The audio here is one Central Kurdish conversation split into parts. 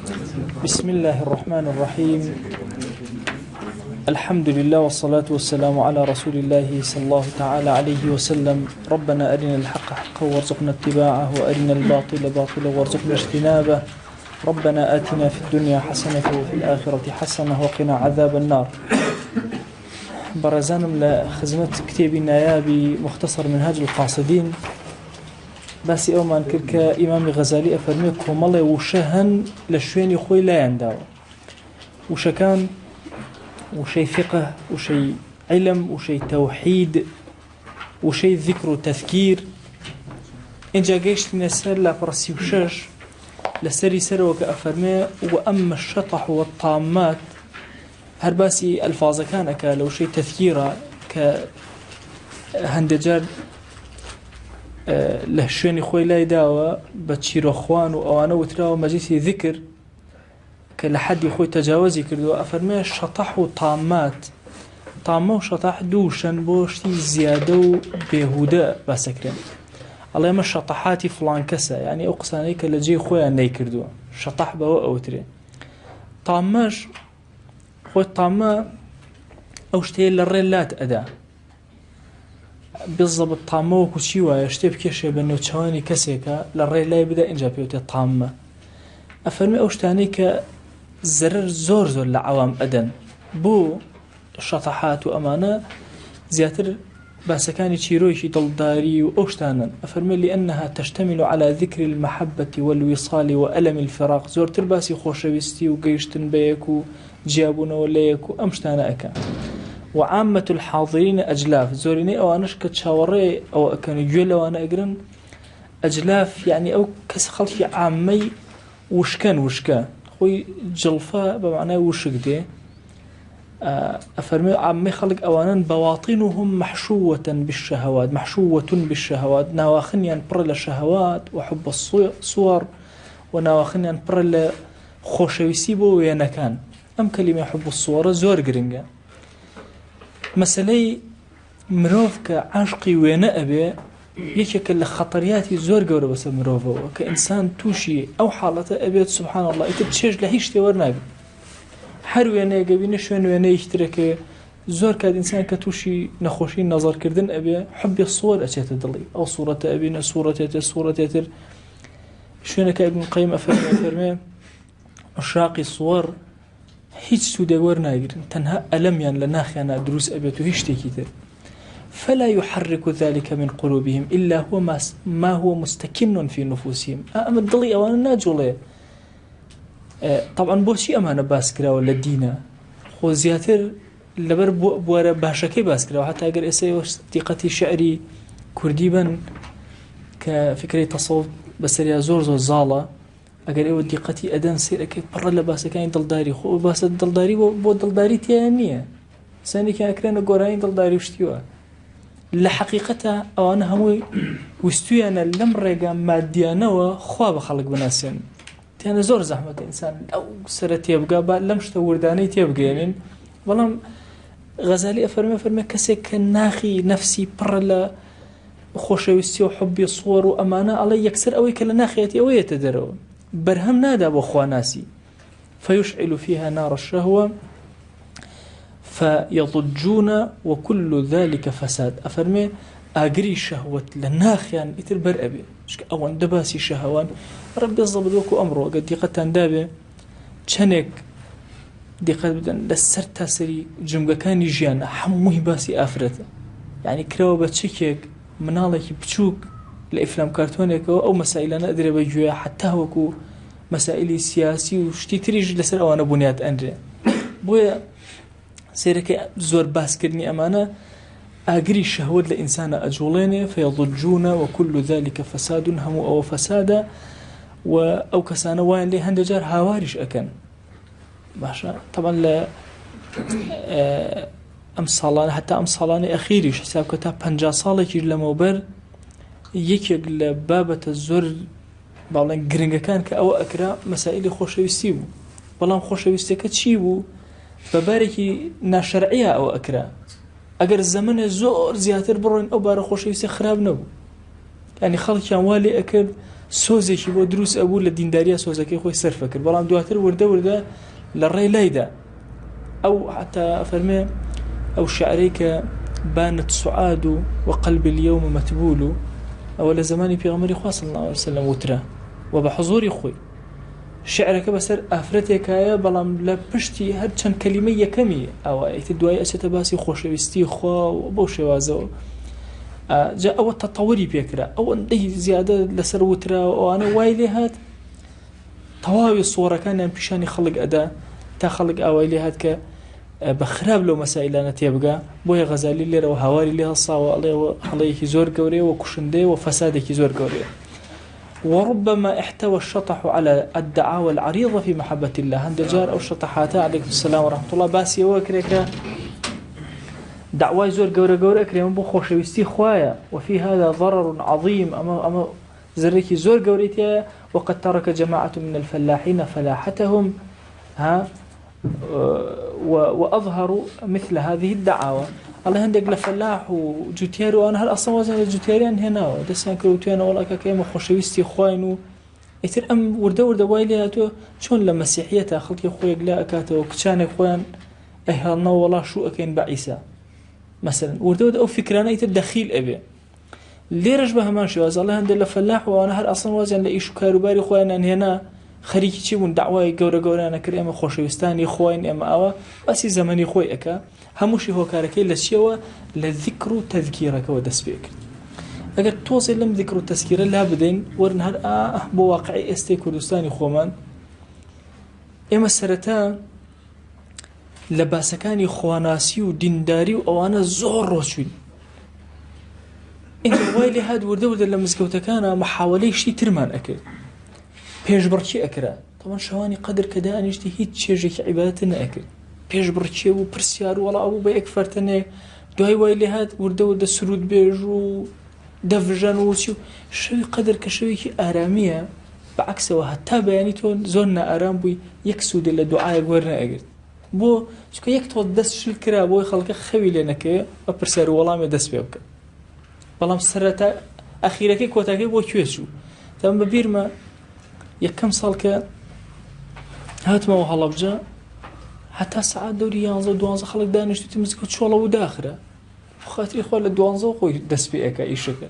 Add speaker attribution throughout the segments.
Speaker 1: بسم الله الرحمن الرحيم الحمد لله والصلاة والسلام على رسول الله صلى الله تعالى عليه وسلم ربنا أرنا الحق حقا وارزقنا اتباعه وأرنا الباطل باطلا وارزقنا اجتنابه ربنا آتنا في الدنيا حسنة وفي الآخرة حسنة وقنا عذاب النار بەڕێزانم لە خزمەت کتێبی نایابی مختصر منهاج القاصدین باسی ئەومان کرد کە ئیمامی غەزالی ئەفەرمێ کۆمەڵێ وشە هەن لە شوێنی خۆی لایان داوە وشەکان وشەی فقه وشەی علم وشەی تەوحید وشەی ذکر و تەذکیر اینجا گەیشتینە سەر لاپەڕە 36 لەسەری سەرەوە کە ئەفەرمێ وأما الشطح والطامات هەر باسی ئەلفازەکان ئەکا لە وشەی تەذکیرە کە هەندێک جار لە شوێنی خۆی لای داوە بە چیرۆخوان و ئەوانە وتراوە مەجلیسی ذکر کە لە حەدی خۆی تەجاوزی کردووە ئەفەرمێ شەتەح و تامات تامە و شەتەح دوو شەن بۆ شتی زیادە و بێهودە باسەکرێن ئەڵێ ئەمە شەتەحاتی فڵان کەسە یعنی ئەو قسانەی کە لە جێی خۆیان نەیکردووە شەتەح بەوە ئەوترێ تامەش خۆی تامە ئەو شتەیە لە ڕێ لات ئەدا بزەبت تامە وەکو چی وایە شتێ بکێشێ بە نێوچەوانی کەسێکە لە ڕێ لای بدا ئینجا پێوتێ تامە ئەفەرمی ئەو شتانەی کە زەرەر زۆر زۆر لە عەوام ئەدەن بۆ شەتەحات و ئەمانە زیاتر باسەکانی چیرۆکی دڵداری و ئەو شتانەن ئەفەرمێ لأنها تشتمل على ذکر المحبة والوصال وألم الفراق زۆرتر باسی خۆشەویستی و گەیشتن بە یەک و جیابوونەوە لە یەک و ئەم شتانە ئەکا وعامة الحاضرین ئەجلاف زۆرینەی ئەوانەش کە چاوەڕێ ئەوە ئەکەن و گوێ لەوانە ئەگرن ئەجلاف یعنی ئەو کەس خەڵکی عامەی وشکەن وشکە خۆی جڵفە بە معنای وشک دێ ئەفەرموێ عامەی خەڵک ئەوانەن بەواطنهم محشوة بالشهوات محشوة بالشهوات ناواخنیان پڕە لە شەهەوات وحب الصور و ناواخنیان پڕە لە خۆشەویستی بۆ وێنەکان ئەم کەلیمەی حب الصورە زۆر گرنگە مەسەلەی مرۆڤ کە عاشقی وێنە ئەبێ یەکێکە لە خەتەریاتی زۆر گەورە بەسەر مرۆڤەوە کە ئینسان تووشی ئەو حاڵەتە ئەبێت سبحان الله ئیتر چێژ لە هیچ شتێ وەرناگرێت هەر وێنەیەک ئەبینێ شوێن وێنەیەکی ترەکەوێ زۆر کات ئینسان کە تووشی نەخۆشی نەزەرکردن ئەبێ حبی سوەر ئەچێتە دڵی ئەو سوورەتە ئەبینە سوورەتێتر سوورەتێتر شوێنەکە ابن قیم ئەفەرمێ ئەفەرمێ عشاقی سوەر هیچ سوودێک وەرناگرن تەنها ئەلەمیان لە ناخیانە دروست ئەبێت و هیچ شتێکی تر فلا يحرك ذلك من قلوبهم إلا هو ما, ما هو مستكن في نفوسهم ئەمە دڵی ئەوانە ناجوڵێ طبعا بۆچی ئەمانە باس کراوە لە دینە خۆ زیاتر لەبەر بوارە باشەکەی باس کراوە هەتا گەر ئێستا دیقەتی شعری کوردی بن کە فکرەی تەسەوف بەسەریا زۆر زۆر زاڵە ئەگەر ئێوە دیقەتی ئەدەن سێرەکەی پڕە لە باسەکانی دڵداری خۆ باسە دڵداری بۆ بۆ دڵداری تیان نییە سەنێکی ئەکرێنە گۆرانی دڵداری و شتیوە لە حەقیقەتە ئەوانە هەمووی وستویانە لەم ڕێگا مادیانەوە خوا بە خەڵک بناسێن تیانە زۆر زەحمەتە ئینسان ئەو سرە تێبگا با لەم شتە وردانەی تێبگەێنن بەڵام غەزالی ئەفەرمێ فەرمێ کەسێک کە ناخی نەفسی پڕە لە خۆشەویستی و حبی سوەر و ئەمانە ئەڵێ یەکسەر ئەوەی کە لە ناخیەتی ئەوەیەتە دەرەوە بەرهەم نادا بۆ خواناسی فيشعل فيها نار الشهوة فيضجون وكل ذلك فساد ئەفەرمێ ئاگری شەهوەت لە ناخیان ئیتر بەر ئەبێ چونکە ئەوەندە باسی شەهوان ڕە بێزەبت وەکو ئەمڕۆ ئەگەر دیقەتان دابێ چەندێک دیقەت بدەن لە سەر تاسەری جمگەکانی ژیان هەمووی باسی ئافرەتە یعنی کراوە بە چکێک مناڵێکی بچووک لە ئیفلام کارتۆنێکەوە ئەو مەسایلانە ئەدرێ بە گوێ حتا وەکو مەسائلی سیاسی و شتی تریش لەسەر ئەوانە بنیات ئەنرێ بۆیە سێرەکەی زۆر باسکردنی ئەمانە ئاگری شەهوەت لە ئینسانە ئەجوڵێنێ فیضجون وكل ذلك فساد هەموو ئەوە فەسادە و ئەو کەسانە وایان لێ هەندێک جار هاواریش ئەکەن باشە تەبەن لە ئەم ساڵانە هەتا ئەم ساڵانی ئەخیریش حساب کە تا 50 ساڵێکیش لەمەوبەر یەکێک لە بابەتە زۆر باڵێن گرنگەکان کە ئەوە ئەکرا مەسائلی خۆشەویستی بوو بەڵام خۆشەویستەکە چی بوو بە بارێکی ناشەرعیە ئەوە ئەکرا ئەگەر زەمنێ زۆر زیاتر بڕۆین ئەو بارە خۆشەویستی خراپ نەبوو ینی خەڵکیان وا لێ ئەکرد سۆزێکی بۆ دروست ئەبوو لە دینداریە سۆزەکەی خۆی سەرفە کرد بەڵام دواتر وردە وردە لە ڕێ لایدا ئەو حتا فەرمێ ئەو شعرەی کە بانت سعاد و وقلب اليوم متبول ئەوە لە زمانی پێغەمبەری خوا صلی الله علیه وسلم وترا و بە حضوری خۆی شعرەکە بەسەر ئافرەتێکایە بەڵام لە پشتی هەر چەند کەلیمەی یەکەمی ئەوە ئیتر دوای ئەچێتە باسی خۆشەویستی خوا و بەو شێوازەوە جا ئەوە تەتەوری پێکرا ئەوەندەی زیادە لەسەر وترا ئەوانە وای لێ هات تەواوی سۆڕەکانیان پیشانی خەڵک ئەدا تا خەڵک ئاوای لێ هات کە بە خراپ لەو مەسائلانە تێبگا بۆیە غەزالی لێرەوە هاواری لێ هەڵساوە ئەڵێەوە هەڵەیەکی زۆر گەورەیە و کوشندەیە و فەسادێکی زۆر گەورەیە وربما احتوى الشطح على الدعاوى العريضة في محبة الله هەندێک جار ئەو شەتەحاتە عليكم السلام ورحمة الله باسی ئەوە کرێ کە دعوای زۆر گەورە گەورە کرێ بۆ خۆشەویستی خوایە وفي هذا ضرر عظيم ئەمە ئەمە زەرێکی زۆر گەورەی تیایە وقد ترك جماعة من الفلاحين فلاحتهم ها وأظهروا مثل هذه الدعاوى ئەڵێ هەندێک لە فەلاح و جوتیار و ئەوانە هەر ئەسڵەن وازیان لە جوتیاریان هێناوە دەستیان کردوویانە وەڵا کاکە ئێمە خۆشەویستی خواین و ئیتر ئەم وردە وردە وای لێ هاتووە چۆن لە مەسیحیەتە خەڵکی خۆیەک لا ئەکاتەوە کچانێک خۆیان ئەهێڵنەوە وەڵا شوو ئەکەین بە عیسا مەسەلەن وردە وردە ئەو فکرانە ئیتر دەخیل ئەبێ لێرەش بە هەمان شێواز ئەڵێ هەندێک لە فەلاح و ئەوانە هەر ئەسڵەن وازیان لە ئیش و کاروباری خۆیانیان هێنا خەریکی چی بوون داوای گەورە گەورانە کرد ئێمە خۆشەویستانی خۆین ئێمە ئەوە باسی زەمەنی خۆی ئەکا هەمووشی هۆکارەکەی لە چیەوە لە ذیکر و تەذکیرەکەوە دەست پێ کرد ئەگەر تۆزێ لەم ذیکر و تەذکیرە لا بدەین وەرن هەر ئا بۆ واقعی ئێستەی کوردستانی خۆمان ئێمە سەرەتا لە باسەکانی خواناسی و دینداری و ئەوانە زۆر ڕۆچوین ئینجا وای لێ هات وردە وردە لە مزگەوتەکانە محاولەی شتی ترمان ئەکرد پێشبڕکی ئەکرا تەمان شەوانی قەدر کە دانیشتی هیچ چێژێکی عیبادەت نەئەکرد پێشبڕکێ و پرسیار و وەڵا ئەبوو بە یەک فەرتەنێ دوای وای لێ هات وردە وردە سرود بێژ و دەڤژەن و چی و شەوی قەدر کە شەوێکی ئارامییە بە عەکسەوە هەتا بەیانی تۆ زۆر نائارام بووی یەک سوودێ لە دوعایەک وەرنەئەگرت بۆ چونکە یەک تۆ دەست شل کرا بۆی خەڵکە خەوی لێ نەکەوێ بە پرسیار و وەڵامێ دەست پێ بکە بەڵام سەرەتا ئەخیرەکەی کۆتاکەی بۆ کوێ چوو تەم بە بیرمە یەکەم ساڵ کە هاتمەوە هەڵەبجە هەتا سەعات دەوری یانزە و دوانزە خەڵک دانیشتوتی مزگەوت چۆڵە و داخرا خاتری خوا لە دوانزە خۆی دەست پێ ئەکا ئیشەکە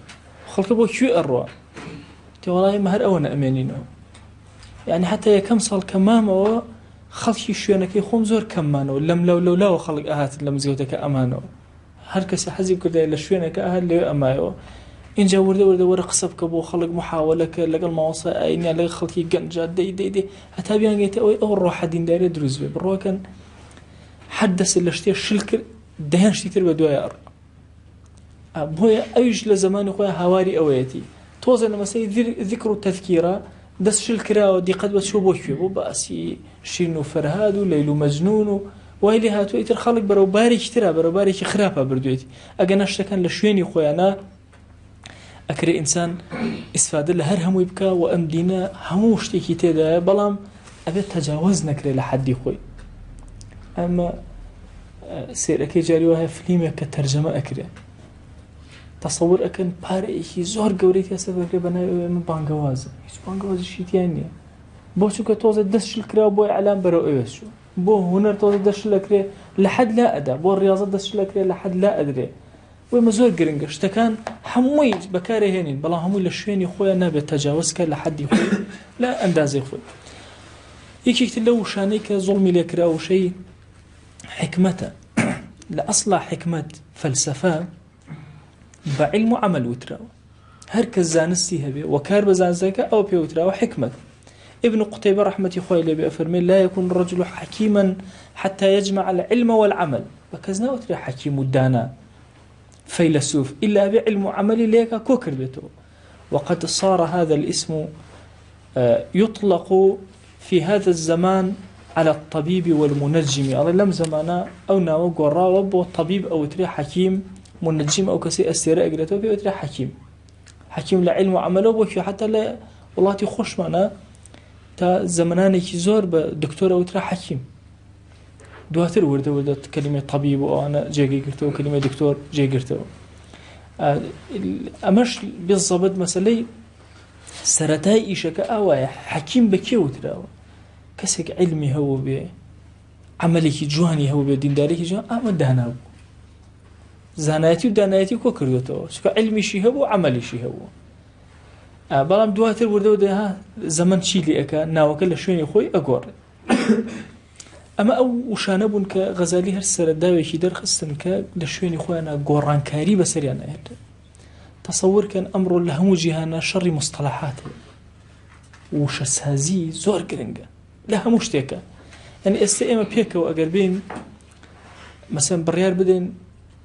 Speaker 1: خەڵکە بۆ کوێ ئەڕوا تێوەڵای ئێمە هەر ئەوە نەئەمێنینەوە یعنی حتا یەکەم ساڵ کە مامەوە خەڵکی شوێنەکەی خۆم زۆر کەممانەوە لەم لەو لەولاوە خەڵک ئەهاتن لە مزگەوتەکە ئەمانەوە هەر کەسە حەزی بکردای لە شوێنەکە هەر لەوێ ئەمایەوە اینجا وردە وردە وەرە قسە بکە بۆ خەڵک محاولەکە لەگەڵ مامۆستا ئاینیان لەگەڵ خەڵکی گەنجا دەی دەی دەی هەتا بیانگەیتە ئەوەی ئەو ڕۆحە دینداریە دروست بێ بڕواکەن هەر دەست لە شتێ شل کرد دەیان شتی تر بە دوای ئەڕ بۆیە ئەویش لە زمانی خۆی هاواری ئەوەیەتی تۆزە لە مەسەی ذکر و تەذکیرە دەست شل کراوە دیقەت بە چوو بۆ کوێ بۆ باسی شیرین و فەرهاد و لەیل و مەجنون و وای لێ هاتووە ئیتر خەڵک بەرەو بارێکی ترا بەرەو بارێکی خراپە بردوێتی ئەگەر نەشتەکان لە شوێنی خۆیانە ئەکرێ ئینسان ئیسفادە لە هەر هەمووی بکە و ئەم دینە هەموو شتێکی تێدایە بەڵام ئەبێت تەجاوز نەکرێت لە حەدی خۆی ئەمە سێرەکەی جاری وایە فلیمێک کە تەرجەمە ئەکرێ تەسەور ئەکەن پارەیەکی زۆر گەورەی تیا سەرف ئەکرێ بە ناوی ئەوەی ئەمە بانگەوازە هیچ بانگەوازیشی تیا نییە بۆ چونکە تۆزێ دەست شل کرا بۆ ئیعلام بەرەو ئەوێ چوو بۆ هونەر تۆزێ دەست شل ئەکرێ لە حەد لا ئەدا بۆ ڕیاضە دەست شل ئەکرێ لە حەد لا ئەدرێ بۆ ئێمە زۆر گرنگە شتەکان هەمووی بەکارهێنین بەڵام هەمووی لە شوێنی خۆیان نابێت تەجاوز کە لە حەدی خۆی لە ئەندازەی خۆی یەکێکتر لەو وشانەی کە زوڵمی لێکرا وشەی حیکمەتە لە ئەسڵا حیکمەت فەلسەفە بە عیلم و عەمەل وتراوە هەر کەس زانستی هەبێ و کار بە زانستەکە ئەو پێ وتراوە حیکمەت ابن قتيبة رحمة خوي لبي أفرمي لا يكون الرجل حكيما حتى يجمع العلم والعمل بكز ناوتري حكيم الدانا فيلسوف إلا بعلم وعمل ليك كوكر بيته وقد صار هذا الاسم یطلق فی هذا الزمان علی الطبیب والمنجم ئەڵێ لەم زەمانە ئەو ناوە گۆڕاوە بۆ طبیب ئەوترێ حەکیم منجم ئەو کەسەی ئەستێرە ئەگرێتەوە پێ ئەوترێ حەکیم حەکیم لە علم و عەمەلەوە بۆ کوێ حتا لە وڵاتی خۆشمانە تا زەمانێکی زۆر بە دکتۆر ئەوترا حەکیم دواتر وردە وردە کەلیمەی طبیب و ئەوانە جێگەی گرتەوە کەلیمەی دکتۆر جێگرتەوە ئەمەش بالضبط مەسەلەی. سەرەتای ئیشەکە ئاوایە حەکیم بە کێ وتراوە کەسێک عیلمی هەبوو بێ عەمەلێکی جوانی هەبوو بێ دیندارێکی جوان ئەمە دانا بوو زانایەتی و دانایەتی کۆ کردوێتەوە چکە عیلمیشی هەبوو عەمەلیشی هەبوو بەڵام دواتر وردەوە دەها زەمەن چی لێ ئەکا ناوەکە لە شوێنی خۆی ئەگۆڕێ ئەمە ئەو وشانە بوون کە غەزالی هەر سەرەداوێکی دەرخستن کە لە شوێنی خۆیانە گۆڕانکاری بەسەریان ئەهێت تەسەور کەن ئەمڕۆ لە هەموو جیهانە شەڕی مستەڵەحات هەیە وشەسازی زۆر گرنگە لە هەموو شتێکە یعنی ئێستا ئێمە پێکەوە ئەگەر بین مەسەن بڕیار بدەین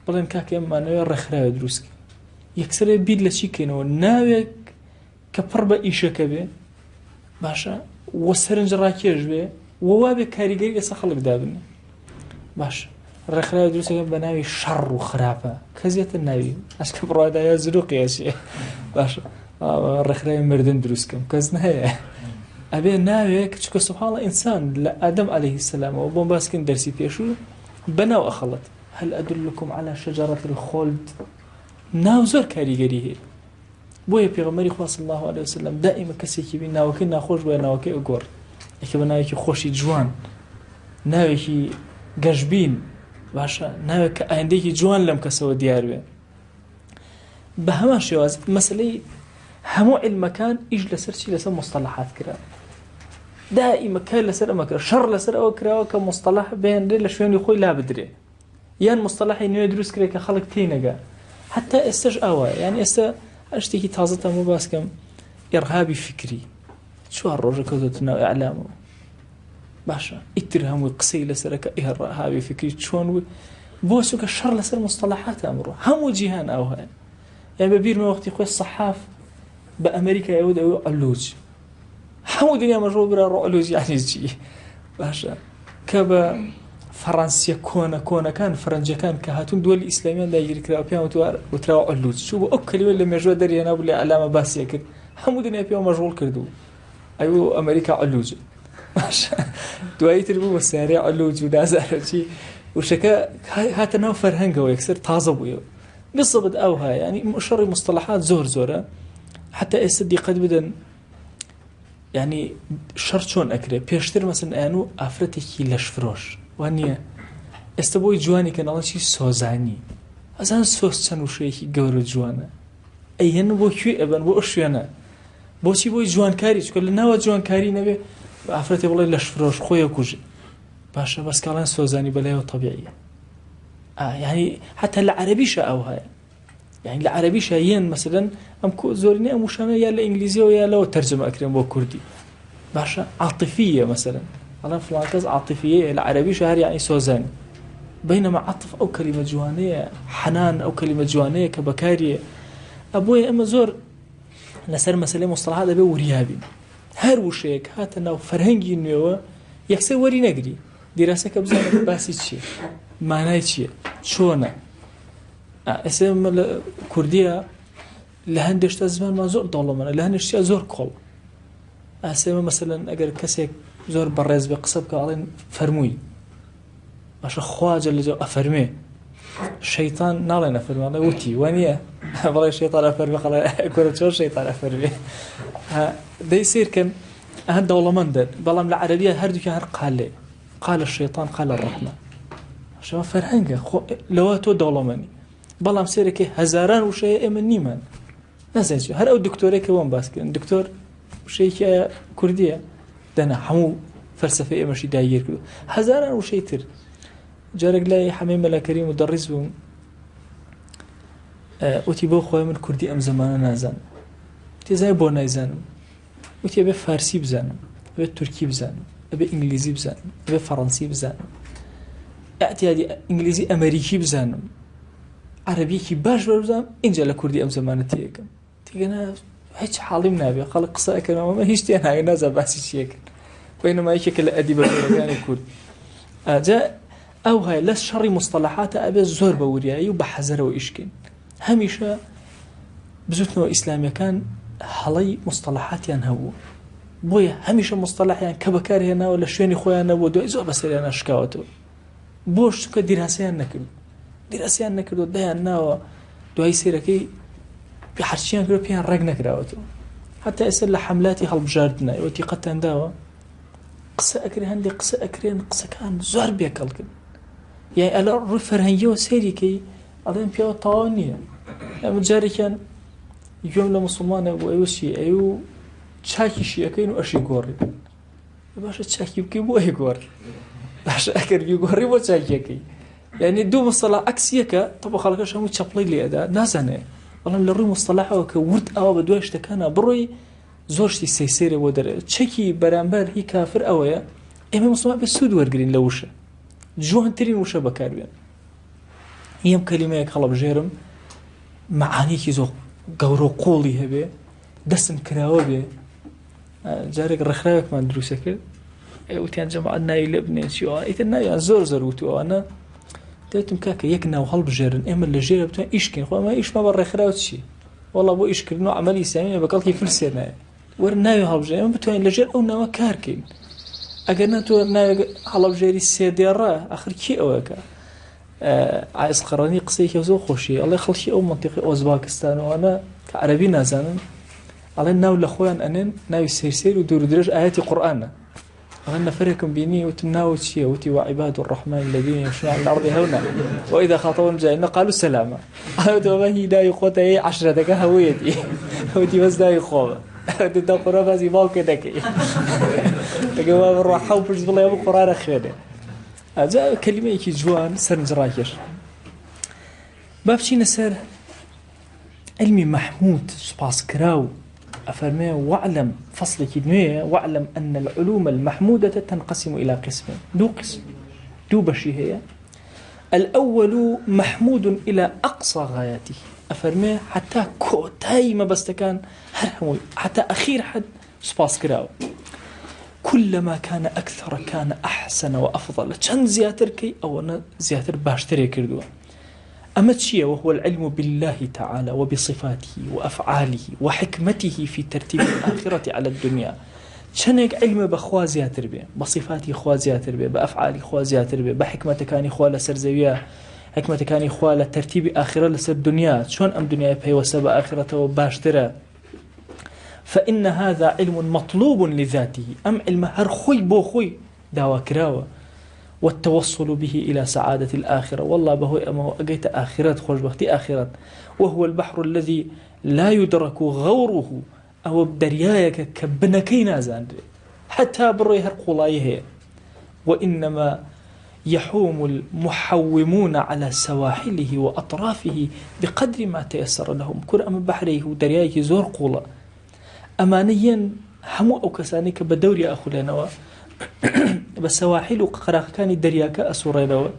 Speaker 1: بڵێن کاکە ئێمەمانەوێ ڕێکخراوێ دروستکەین یەکسەرێ بیر لە چی کەینەوە ناوێک کە پڕ بە ئیشەکە بێ باشە وە سەرنج ڕاکێش بێ وە وابێ کاریگەری لەسەر خەڵک دابنێ باش ڕێکخراوی دروستەکە بە ناوی شەڕ و خراپە کەس یەتە ناوی ئەشکە بڕادایە زروقی ئەچێ باش ڕێکخراوی مردن دروستکەم کەس نایە ئەبێ ناوێک چکە سبحانە ئینسان لە ئادەم عەلەیهی السلامەوە بۆم باسکن دەرسی پێشوو بەناو ئەخەڵەت هل أدلكم على شجرة الخلد ناو زۆر کاریگەری هەیە بۆیە پێغەمبەری خوا صلی اللە علیە وسلم دائیمە کەسێکی بین ناوەکەی ناخۆش بووە ناوەکەی ئەگۆڕ یەکە بە ناوێکی خۆشی جوان ناوێکی گەشبین باشە ناوێک کە ئایندێکی جوان لەم کەسەوە دیار بێ بە هەمان شێواز مەسلەی هەموو علمەکان ئیش لەسەر چی لەسەر مستەلحات کرا دائیمە کار لەسەر ئەمە کرا شەڕ لەسەر ئەوە کراوە کە مستەلح بێنرێ لە شوێنی خۆی لا بدرێ یان مستەلەحی نوێ دروست کرێ کە خەڵک تێی نەگا حتا ئێستش ئاوایە یان ئێستا هەر شتێکی تازەتان بۆ باس کەم ئێرهابی فکری چوار ڕۆژە کەوتۆتە ناو ئیعلامەوە باشە ئیتر هەمووی قسەی لەسەرەکە ئێرهابی فکری چۆن بوو بۆ چونکە شەڕ لەسەر مستەلەحات ئەمڕۆ هەموو جیهان ئەو هەیە یان بە بیرمە وەختی خۆی سەحاف بە ئەمریکا ئەوە دەوێ علوج هەموو دنیا مەژۆ برا ڕۆ علوج یعنی چی باشە کە بە فەڕەنسیە کۆنە کۆنەکان فەرەنجەکان کە هاتوون دووەلی ئیسلامیان داگیر کرا پێیان وتراوە علوج چوو بۆ ئەو کەلیمە لە مێژوە دەرهێنا بوو لە ئەلامە باسیە کرد هەموو دنیا پێوە مەژغوڵ کردو ئەو ئەمریکا علوج باشە دوایی تر بوو بە سیارەی علوج و نازانم چی وشەکە هاتە ناو فەرهەنگەوە یەکسەر تازە بوویەوە بالضبط ئەوها ینی شەڕی مستەڵەحات زۆر زۆرە حتا ئێستا دیقەت بدەن یانی شەڕ چۆن ئەکرێ پێشتر مەسن ئەیان و ئافرەتێکی لەشفرۆش وان نییە ئێستا بۆی جوانی کە نەڵێن چی سۆزانی ئەزان سۆز چەند وشەیەکی گەورە جوانە ئەیهێن بۆ کوێ ئەبەن بۆ ئەو شوێنە بۆچی بۆی جوانکاری چکە لە ناوە جوانکاری نەبێ ئافرەتێ بڵێ لەشفرۆش خۆی کوژێ باشە بەس کاڵێن سۆزانی بەلایەوە طبیعیە یعنی حتی لە عەربیشە ئەو هەیە یانی لە عەرەبیشا یەن مەسەلەن ئەم کۆ زۆرینەی ئەم وشانە یا لە ئینگلیزیەوە یا لەوە تەرجمە ئەکرێن بۆ کوردی باشە عاتفیە مەسەلەن ئەڵێن فڵان کەس عاتفیەیە لە عەرەبیشا هەر یعنی سۆزانی بینەما عەتف ئەو کەلیمە جوانەیە حەنان ئەو کەلیمە جوانەیە کە بەکاریە ئەبۆیە ئەمە زۆر لەسەر مەسلەی مستەڵحات دەبێ وریا بین هەر وشەیەک هاتە ناو فەرهەنگی نوێوە یەکسەر وەری نەگری دیراسەکە بزانە باسی چییە مانای چییە چۆنە ئێستا ئێمە لە کوردیە لە هەندێک شتا زمانمان زۆر دەوڵەمەنە لە هەندێک شتا زۆر کۆڵ ئاسێمە مەسەلەن ئەگەر کەسێک زۆر بەڕێز بە قسە بکە ئەڵێن فەرمووی باشە خواجە لە جەو ئەفەرمێ شەیتان ناڵێن ئەفەرمانە وتی وە نییە بەڵێ شەیتان ئەفەرمێ خەڵێ کورە چۆن شەیتان ئەفەرمێ دەی سیرکەن ئەهە دەوڵەمەندن بەڵام لە عەرەبیە هەردووکیان هەر قالێ قال الشیطان قال الرحمن شەوە فەرهەنگە خۆ لەوە تۆ دەوڵەمەنی بەڵام سێرەکەی هەزاران وشەیە ئێمە نیمان نازانین چی هەر ئەو دکتۆرێک کە وەم باس کردن دکتۆر وشەیەکی کوردیە دەنا هەموو فەلسفەی ئێمەشی داگیر کرد هەزاران وشەی تر جارێک لای حەمەی مەلاکەریم و دەڕیز بووم وتی بۆ خۆی من کوردی ئەم زمانە نازانم تێزای بۆ نایزانم وتی ئەبێ فارسی بزانم، ئەبێ تورکی بزانم، ئەبێ ئینگلیزی بزانم، ئەبێ فەڕەنسی بزانم، ئەعتیادی ئینگلیزی ئەمریکی بزانم، عەرەبیەکی باش بەر بزانم، ئینجا لە کوردی ئەم زمانە تێگەم. تێگەنا هیچ حاڵیم نابێ، خەڵک قسە ئەکەن ئەمە هیچ تێ ناگەن، نازانم باسی چیەکەن. بەینەما یەکێکە لە ئەدیبە گەورەکانی کورد. ئاجا ئەو هەیە لە شەڕی مستەلەحاتە ئەبێ زۆر بە وریایی و بە حەزەرەوە ئیشکەین. هەمیشە بزوتنەوە ئیسلامیەکان هەڵەی مستەڵەحاتیان هەبوو بۆیە هەمیشە مستەڵەحیان کە بەکارهێناوە لە شوێنی خۆیان نەبوو دوای زۆر بەسەریانە شکاوەتەوە بۆ چونکە دیراسەیان نەکرد دیراسیان نەکردو دایان ناوە دوای سێرەکەی هەرچیان کرد پێیان ڕێک نەکراوەتەوە. حتا ئێستا لە حەملاتی هەڵبژاردنە ئێوە دیقەتتان داوە قسە ئەکرێ هەندێک قسە ئەکرێن قسەکان زۆر بێکەڵکن یای ئەلە ڕووی فەرهەنگیەوە سەیریکەی ئەڵێن پیاوە تەواو نییە ئەمە جارێکیان گوێم لە مسلمانە بۆ ئەوە چی ئەو چاکیشی ئەەکەین و ئەشی گۆڕی باشە چاکی بکەی بۆ ئەی گۆڕی باشە ئەگەر بیگۆڕی بۆ چاکیەکەی یعنی دوو مستەڵا عکسیەکە تەبە خەڵکەش هەموو چەپڵی لێدا نازانێ بەڵام لە ڕووی مستەلاحەوە کە ورد ئاوا بە دوای شتەکانە بڕۆی زۆر شتی سەیسەیرە بۆ دەرێ چەکی بەرامبەر هی کافر ئەوەیە ئێمە مسلمان بە سوود وەرگین لە وشە جوانترین وشە بەکاربێن یەم کەلیمەیەک هەڵبژێرم مەعانێکی زۆر گەورە و قوڵی هەبێ دەستم کراوە بێ جارێک ڕێکخراوێکمان دروستە کرد وتیان جەماعەت ناوی لێ بنێن چی ئەوان ئیتر ناویان زۆر زۆر وتو ئەوانە دەتم کاکە یەک ناو هەڵبژێرن ئێمە لە ژێرە بتوان ئیشکەین خۆ ئەمە ئیشمە بە ڕێکخراو چی وەڵا بۆ ئیشکردن و عملی ئیسلامی بە کەڵکی فلسێ نایە وەر ناوی هەڵبژێرن ئێمە بتوانین لەژێر ئەو ناوە کارکەین ئەگەر نا تۆ ناوێک هەڵبژێری سێ دێڕە ئەخر کێ ئەوەکە عایز قەڕەنی قسەیەکی زۆر خۆشی ئەڵێ خەڵکی ئەو منتیقی ئۆزباکستانەوەە کە عەربی نازانن ئەڵێ ناو لە خۆیان ئەنێن ناوی سەیر سەیر و دوور و درێژ ئایەتی قورئانە ئەڵێ نەفەرێکم بینی وتم ناوت چییە وتی وعباد الرحمن الذين يمشون على الأرض هونا وإذا خاطبهم الجاهلون قالوا سلاما ئەوە ئەمە هی ناوی خۆتە هی عەشرەتەکە هەموویەتی وتی بەس ناوی خۆمە دا قورئان باسی باوکە دەکەی ئەگەر وا بڕوا حەو پشت بڵێ ئەم قورئانە خوێنێ ئەجا کەلیمەیەکی جوان سەرنجڕاکێش با بچینە سەر عیلمی مەحمود سوپاسکراو ئەفەرمێ واعلم فەسڵێکی نوێیە واعلم أن العلوم المحمودة تنقسم إلى قسمين دوو قسم دوو بەشی هەیە الأول محمود إلى أقصى غاياته ئەفەرمێ حتا کۆتایی مەبەستەکان هەر هەمووی حتا ئەخیر حد سوپاس کراوە كلما كان أكثر كان أحسن وأفضل چەند زیاتر کەی ئەوەنە زیاتر باشترێ کردووە ئەمە چییە، وهو العلم باللە تعالی وبصفاته وافعاله وحکمته فی ترتیب الآخرة علی الدنیا، چەنێک عیلم بە خوا زیاتر بێ، بە صیفاتی خوا زیاتر بێ، بە ئەفعالی خوا زیاتر بێ، بە حیکمەتەکانی خوا لەسەر زەویە، حیکمەتەکانی خوا لە تەرتیبی ئاخرەت لەسەر دنیا، چۆن ئەم دنیای پەیوەستە بە ئاخرەتەوە باشترە، فإن هذا علم مطلوب لذاته، ئەم عیلمە هەر خۆی بۆ خۆی داواکراوە، والتوصل به الی سعادة الآخرە، وەڵڵا بەهۆی ئەمەوە ئەگەیتە ئاخیرەت، خۆشبەختی ئاخیرەت، وهو البحر الذی لا یدرک غوره، ئەوە دەریایەکە کە بنەکەی نازانرێت، هەتا بڕۆی هەر قوڵایی هەیە، وانما یحوم المحومون علی سواحله وأطرافه بقدر ما تيسر لهم، کورە ئەمە بەحرێک و دەریایەکی زۆر قوڵە، ئەمانە یەن هەموو ئەو کەسانەی کە بە دەوریا ئەخولێنەوە بە سەواحیل و قەراخەکانی دەریاکە ئەسوڕێنەوە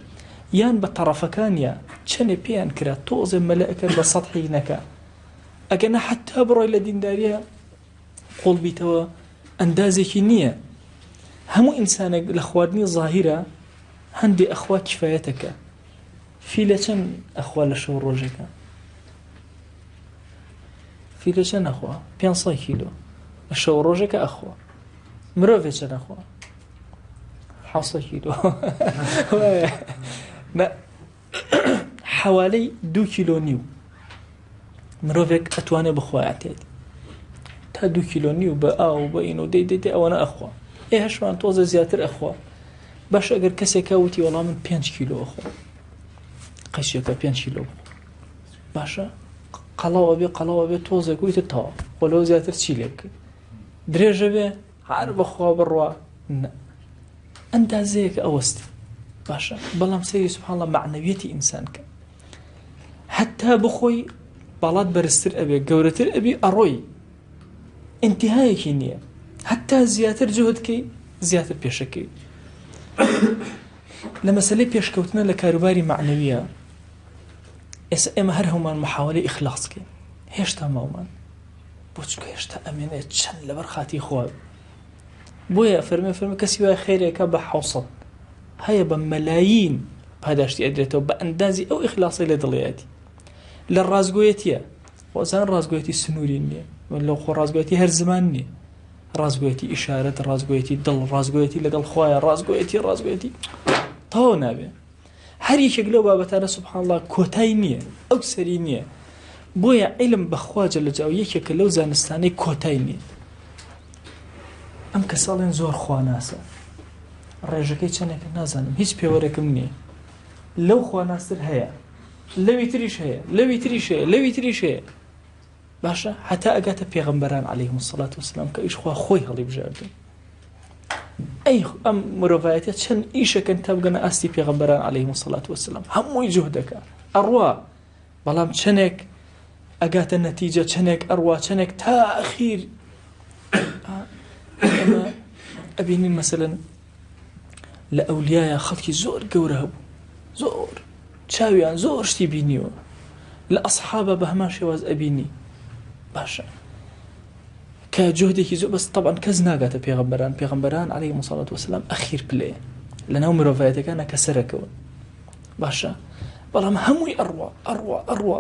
Speaker 1: یان بە تەڕەفەکانیا چەنێ پێیان کرا تۆزێ مەلە ئەکەن بە سەتحی نەکا ئەگەر نە حەتا بڕۆی لە دینداریە قوڵ بیتەوە ئەندازێکی نییە هەموو ئینسانێک لە خواردنی زاهیرە هەندێ ئەخوا کفایەتەکە فیلە چەند ئەخوا لە شەو ڕۆژێکە فیلە چەند ئەخوا؟ 500 کیلۆ لە شەو ڕۆژێکە ئەخوا. مرۆڤێ چەند ئەخوا؟ 700 کیلۆ. حوالەی دو کیلۆ نیو مرۆڤێک ئەتوانێت بخوایەتێت تا دو کیلۆ نیو بە ئاو بە ئین و دەی دەی ئەوەنە ئەخوا ئێ هەشمان تۆزە زیاتر ئەخوا باش ئەگەر کەسێکە وتی وەڵام من 5 کیلۆ ئەخۆ قەشێکە 5 کیلۆ باشە قەڵەو ئەبێ قەڵەو ئەبێ تۆزێک و ئیتر تەواو خۆ لەوە زیاتر چی لێ بکەی درێژە بێ هەر بەخوا بڕوا نە ئەندازەیەکە ئەوەستی باشە بەڵام سەیری سبحان الله معنەویەتی ئینسان کە حتا بخۆی باڵات بەرزتر ئەبێ گەورەتر ئەبی ئەڕۆی ئینتیهایەکی نییە حتا زیاتر جهدکەی زیاتر پێشەکەی لە مەسلەی پێشکەوتنە لە کاروباری معنەویە ئێستا ئێمە هەر هەموومان محاوەلەی ئیخلاص کەین هێشتا ماومان بۆ چونکە هێشتا ئەمێنێ چەند لەبەر خاتی خوا بۆیە فەرمێ فەرمێ کەسی وای خێرێکە بە حوسەت هەیە بە مەلایین پاداشتی ئەدرێتەوە بە ئەندازی ئەو ئیخلاصی لە دڵیەتی لە ڕاستگۆیەتیە خۆزان ڕاستگۆیەتی سنووری نییە لەو خۆ ڕاستگۆیەتی هەر زمان نییە ڕاستگۆیەتی ئیشارەت ڕاستگۆیەتی دڵ ڕاستگۆیەتی لەگەڵ خوایە ڕاستگۆیەتی ڕاستگۆیەتی تەواو نابێ هەر یەکێک لەو بابەتانە سبحان اللە کۆتای نییە ئەو سەری نییە. بۆیە عیلم بە خوا جل جلاله یەکێکە لەو زانستانەی کۆتای نییە. ئەم کەسە ئەڵێن زۆر خواناسە، ڕێژەکەی چەندێکە نازانم، هیچ پێوەرێکم نییە. لەو خواناستر هەیە، لەوی تریش هەیە، لەوی تریش هەیە، لەوی تریش هەیە. باشە هەتا ئەگاتە پێغەمبەران عەلەیهم الصلاة والسلام کە ئیش خوا خۆی هەڵیبژاردن. ئەی ئەم مرۆڤایەتە چەند ئیشەکەن تا بگەنە ئاستی پێغەمبەران عەلەیهم الصلاة والسلام هەمووی جوهدەکە ئەڕوا بەڵام چەنێک ئەگاتە نەتیجە چەنێک ئەڕوا چەنێک تا ئەخیر ئێمە ئەبینین مەسەلەن لە ئەولیایە خەڵکی زۆر گەورە هەبوو زۆر چاویان زۆر شتی بینیوە لە ئەسحابە بە هەمان شێواز ئەبینی باشە کە جهدێکی زۆر بەس طبعا کەس ناگاتە پێغەمبەران پێغەمبەران عەلەیهیم سەڵات وسلام ئەخیر پلەیە لەناو مرۆڤایەتەکانە کە سەرەکەون باشە بەڵام هەمووی ئەڕوا ئەڕوا ئەڕوا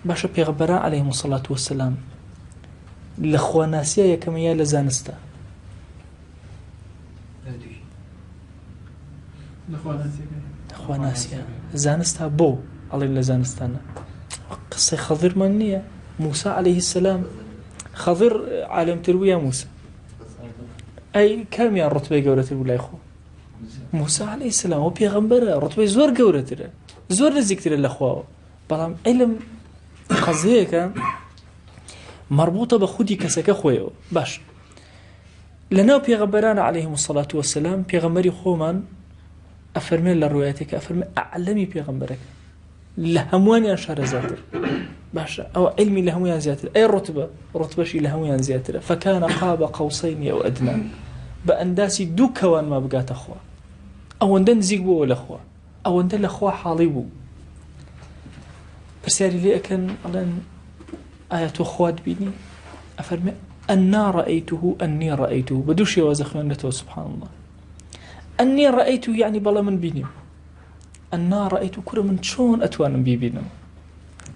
Speaker 1: باشە پێغەمبەران عەلەیهیم سەڵات وسلام لە خواناسیە یەکەمە یا لە زانستە خواناسیە زانستا بۆ ئەڵێن لە زانستانە قسەی خەڵرمان نییە موسا عليه السلام خەڵر عالمتر بوو یا موسا ئەی کامیان ڕتبەی گەورەتر بوو لای خۆ موسا عەلەیهی سەلام ئەو پێغەمبەرە ڕوتبەی زۆر گەورەترە زۆر نزیکترە لە خواوە بەڵام عیلم قەزیەکە مەربوطە بە خودی کەسەکە خۆیەوە باش لەناو پێغەمبەران عەلەیهم الصلاة والسلام پێغەمبەری خۆمان ئەفەرمێ لە ڕوایەتێکە ئەفەرمێ ئەعلەمی پێغەمبەرەکە لە هەمووانیان شارەزاتر باشە ئەوە علمی لە هەمویان زیاتر ئەی ڕتبە ڕتبەشی لە هەمویان زیاترە فەکانە قابە قەوسەینی ئەو ئەدنا بە ئەنداسی دوو کەوان ما بگاتە خوا ئەوەندە نزیک بووە لە خوا ئەوەندە لە خوا حاڵی بوو پرسیاری لێ ئەکەن ئەڵێن ئایا تۆ خوات بینی ئەفەرمێ أنا رأيته أني رأيته بە دوو شێوازە خوێندەتەوە سبحان الله أني رأيته یعنی بەڵێ من بینیم أنا رأيت کورە من چۆن ئەتوانم بیبینم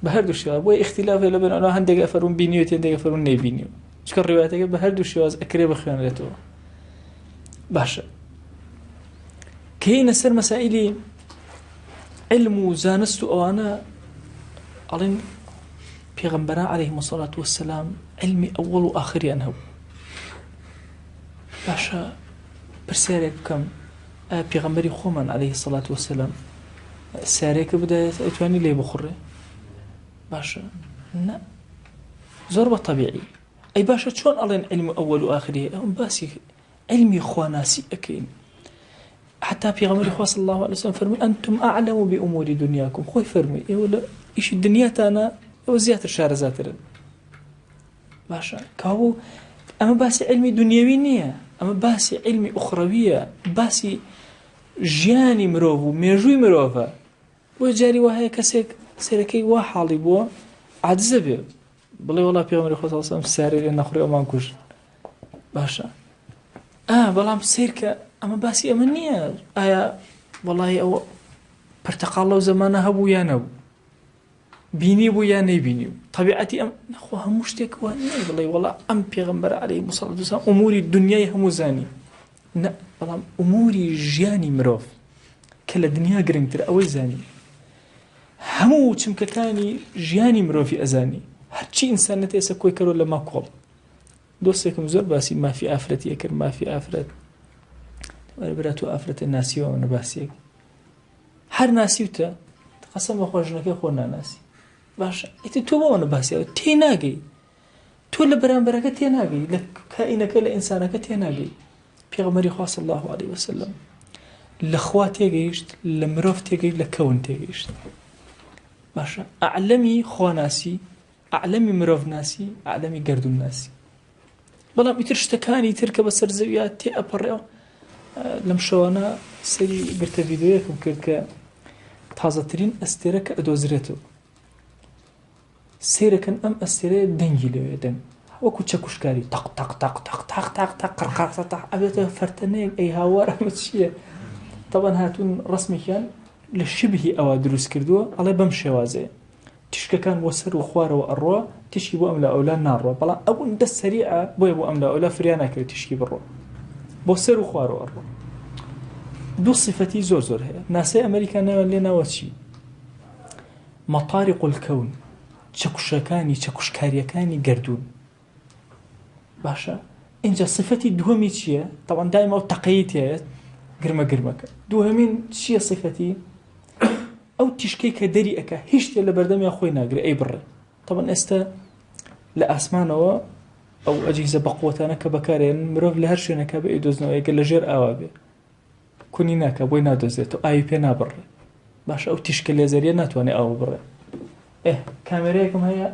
Speaker 1: بە هەردوو شێواز بۆیە ئیختیلاف هەیە لەبەر ئەوە هەندێک ئەفەرموون بینیوێتی هەندێک ئەفەرموون نەیبینیوە چونکە ڕیوایەتەکە بە هەردوو شێواز ئەکرێ بخوێنرێتەوە باشە کەینە سەر مەسائلی علم و زانست و ئەوانە ئەڵێن پێغەمبەران عەلەیهیم الصلاة والسلام علمی ئەوەڵ و ئاخریان هەبوو باشە پرسیارێک بکەم ئایا پێغەمبەری خۆمان عەلەیهی سەڵات وەسەلام سیارەیەکە بدایەت ئەیتوانی لێ بخوڕێ باشە نە زۆر بە تەبیعی ئەی باشە چۆن ئەڵێن علم ئەوەل و ئاخری ئەم باسی علمی خواناسی ئەکەین حتا پێغەمبەری خوا صلی الله علیه وسلم فەرمووی انتم اعلم بامور دنیاکم خۆی فەرمووی ئێوە لە ئیشی دنیاتانە ئەوە زیاتر شارەزاترن باشە کاوو ئەمە باسی علمی دنیاوی نییە ئەمە باسی علمی ئوخڕەویە باسی ژیانی مرۆڤ و مێژووی مرۆڤە بۆ جاری وا هەیە کەسێک سەرەکەی وا حاڵی بووە عادزە بێ بڵێ وڵا پێغەمبەری خوا صلی الله علیه و سلم سارێ لێ نەخورێ ئەومان کوژ باشە ئا بەڵام سیرکە ئەمە باسی ئەمە نییە ئایا وەڵی ئەوە پرتەقاڵ لەو زەمانە هەبوو یا نەبوو بینی بوو یا نەیبینی بوو تەبیعەتی ئەم نەخۆ هەموو شتێک وا نییە بڵێ وەڵا ئەم پێغەمبەر عەلەیهی الصلاة والسلام ئوموری دنیای هەموو زانی نە بەڵام ئوموری ژیانی مرۆڤ کە لە دنیا گرنگتر ئەوەی زانی هەموو چمکەکانی ژیانی مرۆڤی ئەزانی هەرچی ئینسانەت ئێستا کۆی کەرۆ لە ماکۆڵ دۆستێکم زۆر باسی مافی ئافرەتی ئەکرد مافی ئافرەت برا تۆ ئافرەتە ناسیەوە ئەوەنە باسیەک هەر ناسیوتە قەسەم بەخوا ژنەکەی خۆ ناناسی باشە ئیتر تۆ بۆ ئەوەنە باسی ئەوە تێ ناگەی تۆ لە بەرامبەرەکە تێ ناگەی لە کائینەکە لە ئینسانەکە تێ ناگەی پێغەمبەری خوا صلی الله علیه وسلم لە خوا تێگەیشت لە مرۆڤ تێگەیشت لە کەون تێگەیشت باشە ئەعلەمی خواناسی ئەعلەمی مرۆڤناسی ئەعلەمی گەردوونناسی بەڵام ئیتر شتەکانی تر کە بەسەر زەویا تێ ئەپەڕێەوە لەم شەوانە سەری گرتە ڤیددیوەکم کرد کە تازەترین ئەستێرە کە ئەدۆزرێتەوە سیرەکەن ئەم ئەستێرەیە دەنگی لەوێ دەنگ وەکو چەکوشکاری تەق تەق تەق تەق تەق تەق تەق قڕقڕ تەق ئەبێتە فەرتەنەیەک ئەی هاوار ئەمە چییە تەبەن هاتوون ڕسمێکیان لە شبهی ئەوە دروست کردووە ئەڵێ بەم شێوازەیە تیشکەکان بۆ سەر و خوارەوە ئەڕوا، تیشکی بۆ ئەملا ئەولا ناڕوا، بەڵام ئەوەندە سەریعە بۆیە بۆ ئەملا ئەولا فریا ناکەوێت تیشکی بڕوا. بۆ سەر و خوارەوە ئەڕوا. دوو سیفەتی زۆر زۆر هەیە. ناسای ئەمریکا ناویان لێ ناوە چی؟ مطارق الكون چەکوشەکانی چەکوشکاریەکانی گەردوون. باشە ئینجا سفەتی دووەمی چییە؟ تەوان دایمە ئەو تەقەی تێیە گرمە گرمەکە. دووهەمین چییە سفەتی؟ ئەو تیشکەی کە دەری ئەکا هیچ شتێ لە بەردەمیا خۆی ناگرێ ئەی بڕێ. تەوان ئێستا لە ئاسمانەوە ئەو ئەجهیزە بەقوەتانە کە بەکارێن مرۆڤ لە هەر شوێنەکە بێ ئەیدۆزنەوە ئەگەر لە ژێر ئاوا بێ کونی ناکا بۆی نادۆزێتەوە ئاوی پێ نابڕێ. باشە ئەو تیشکە لێزەریە ناتوانێت ئاو بڕێ. ئێ کامێرەیەکم هەیە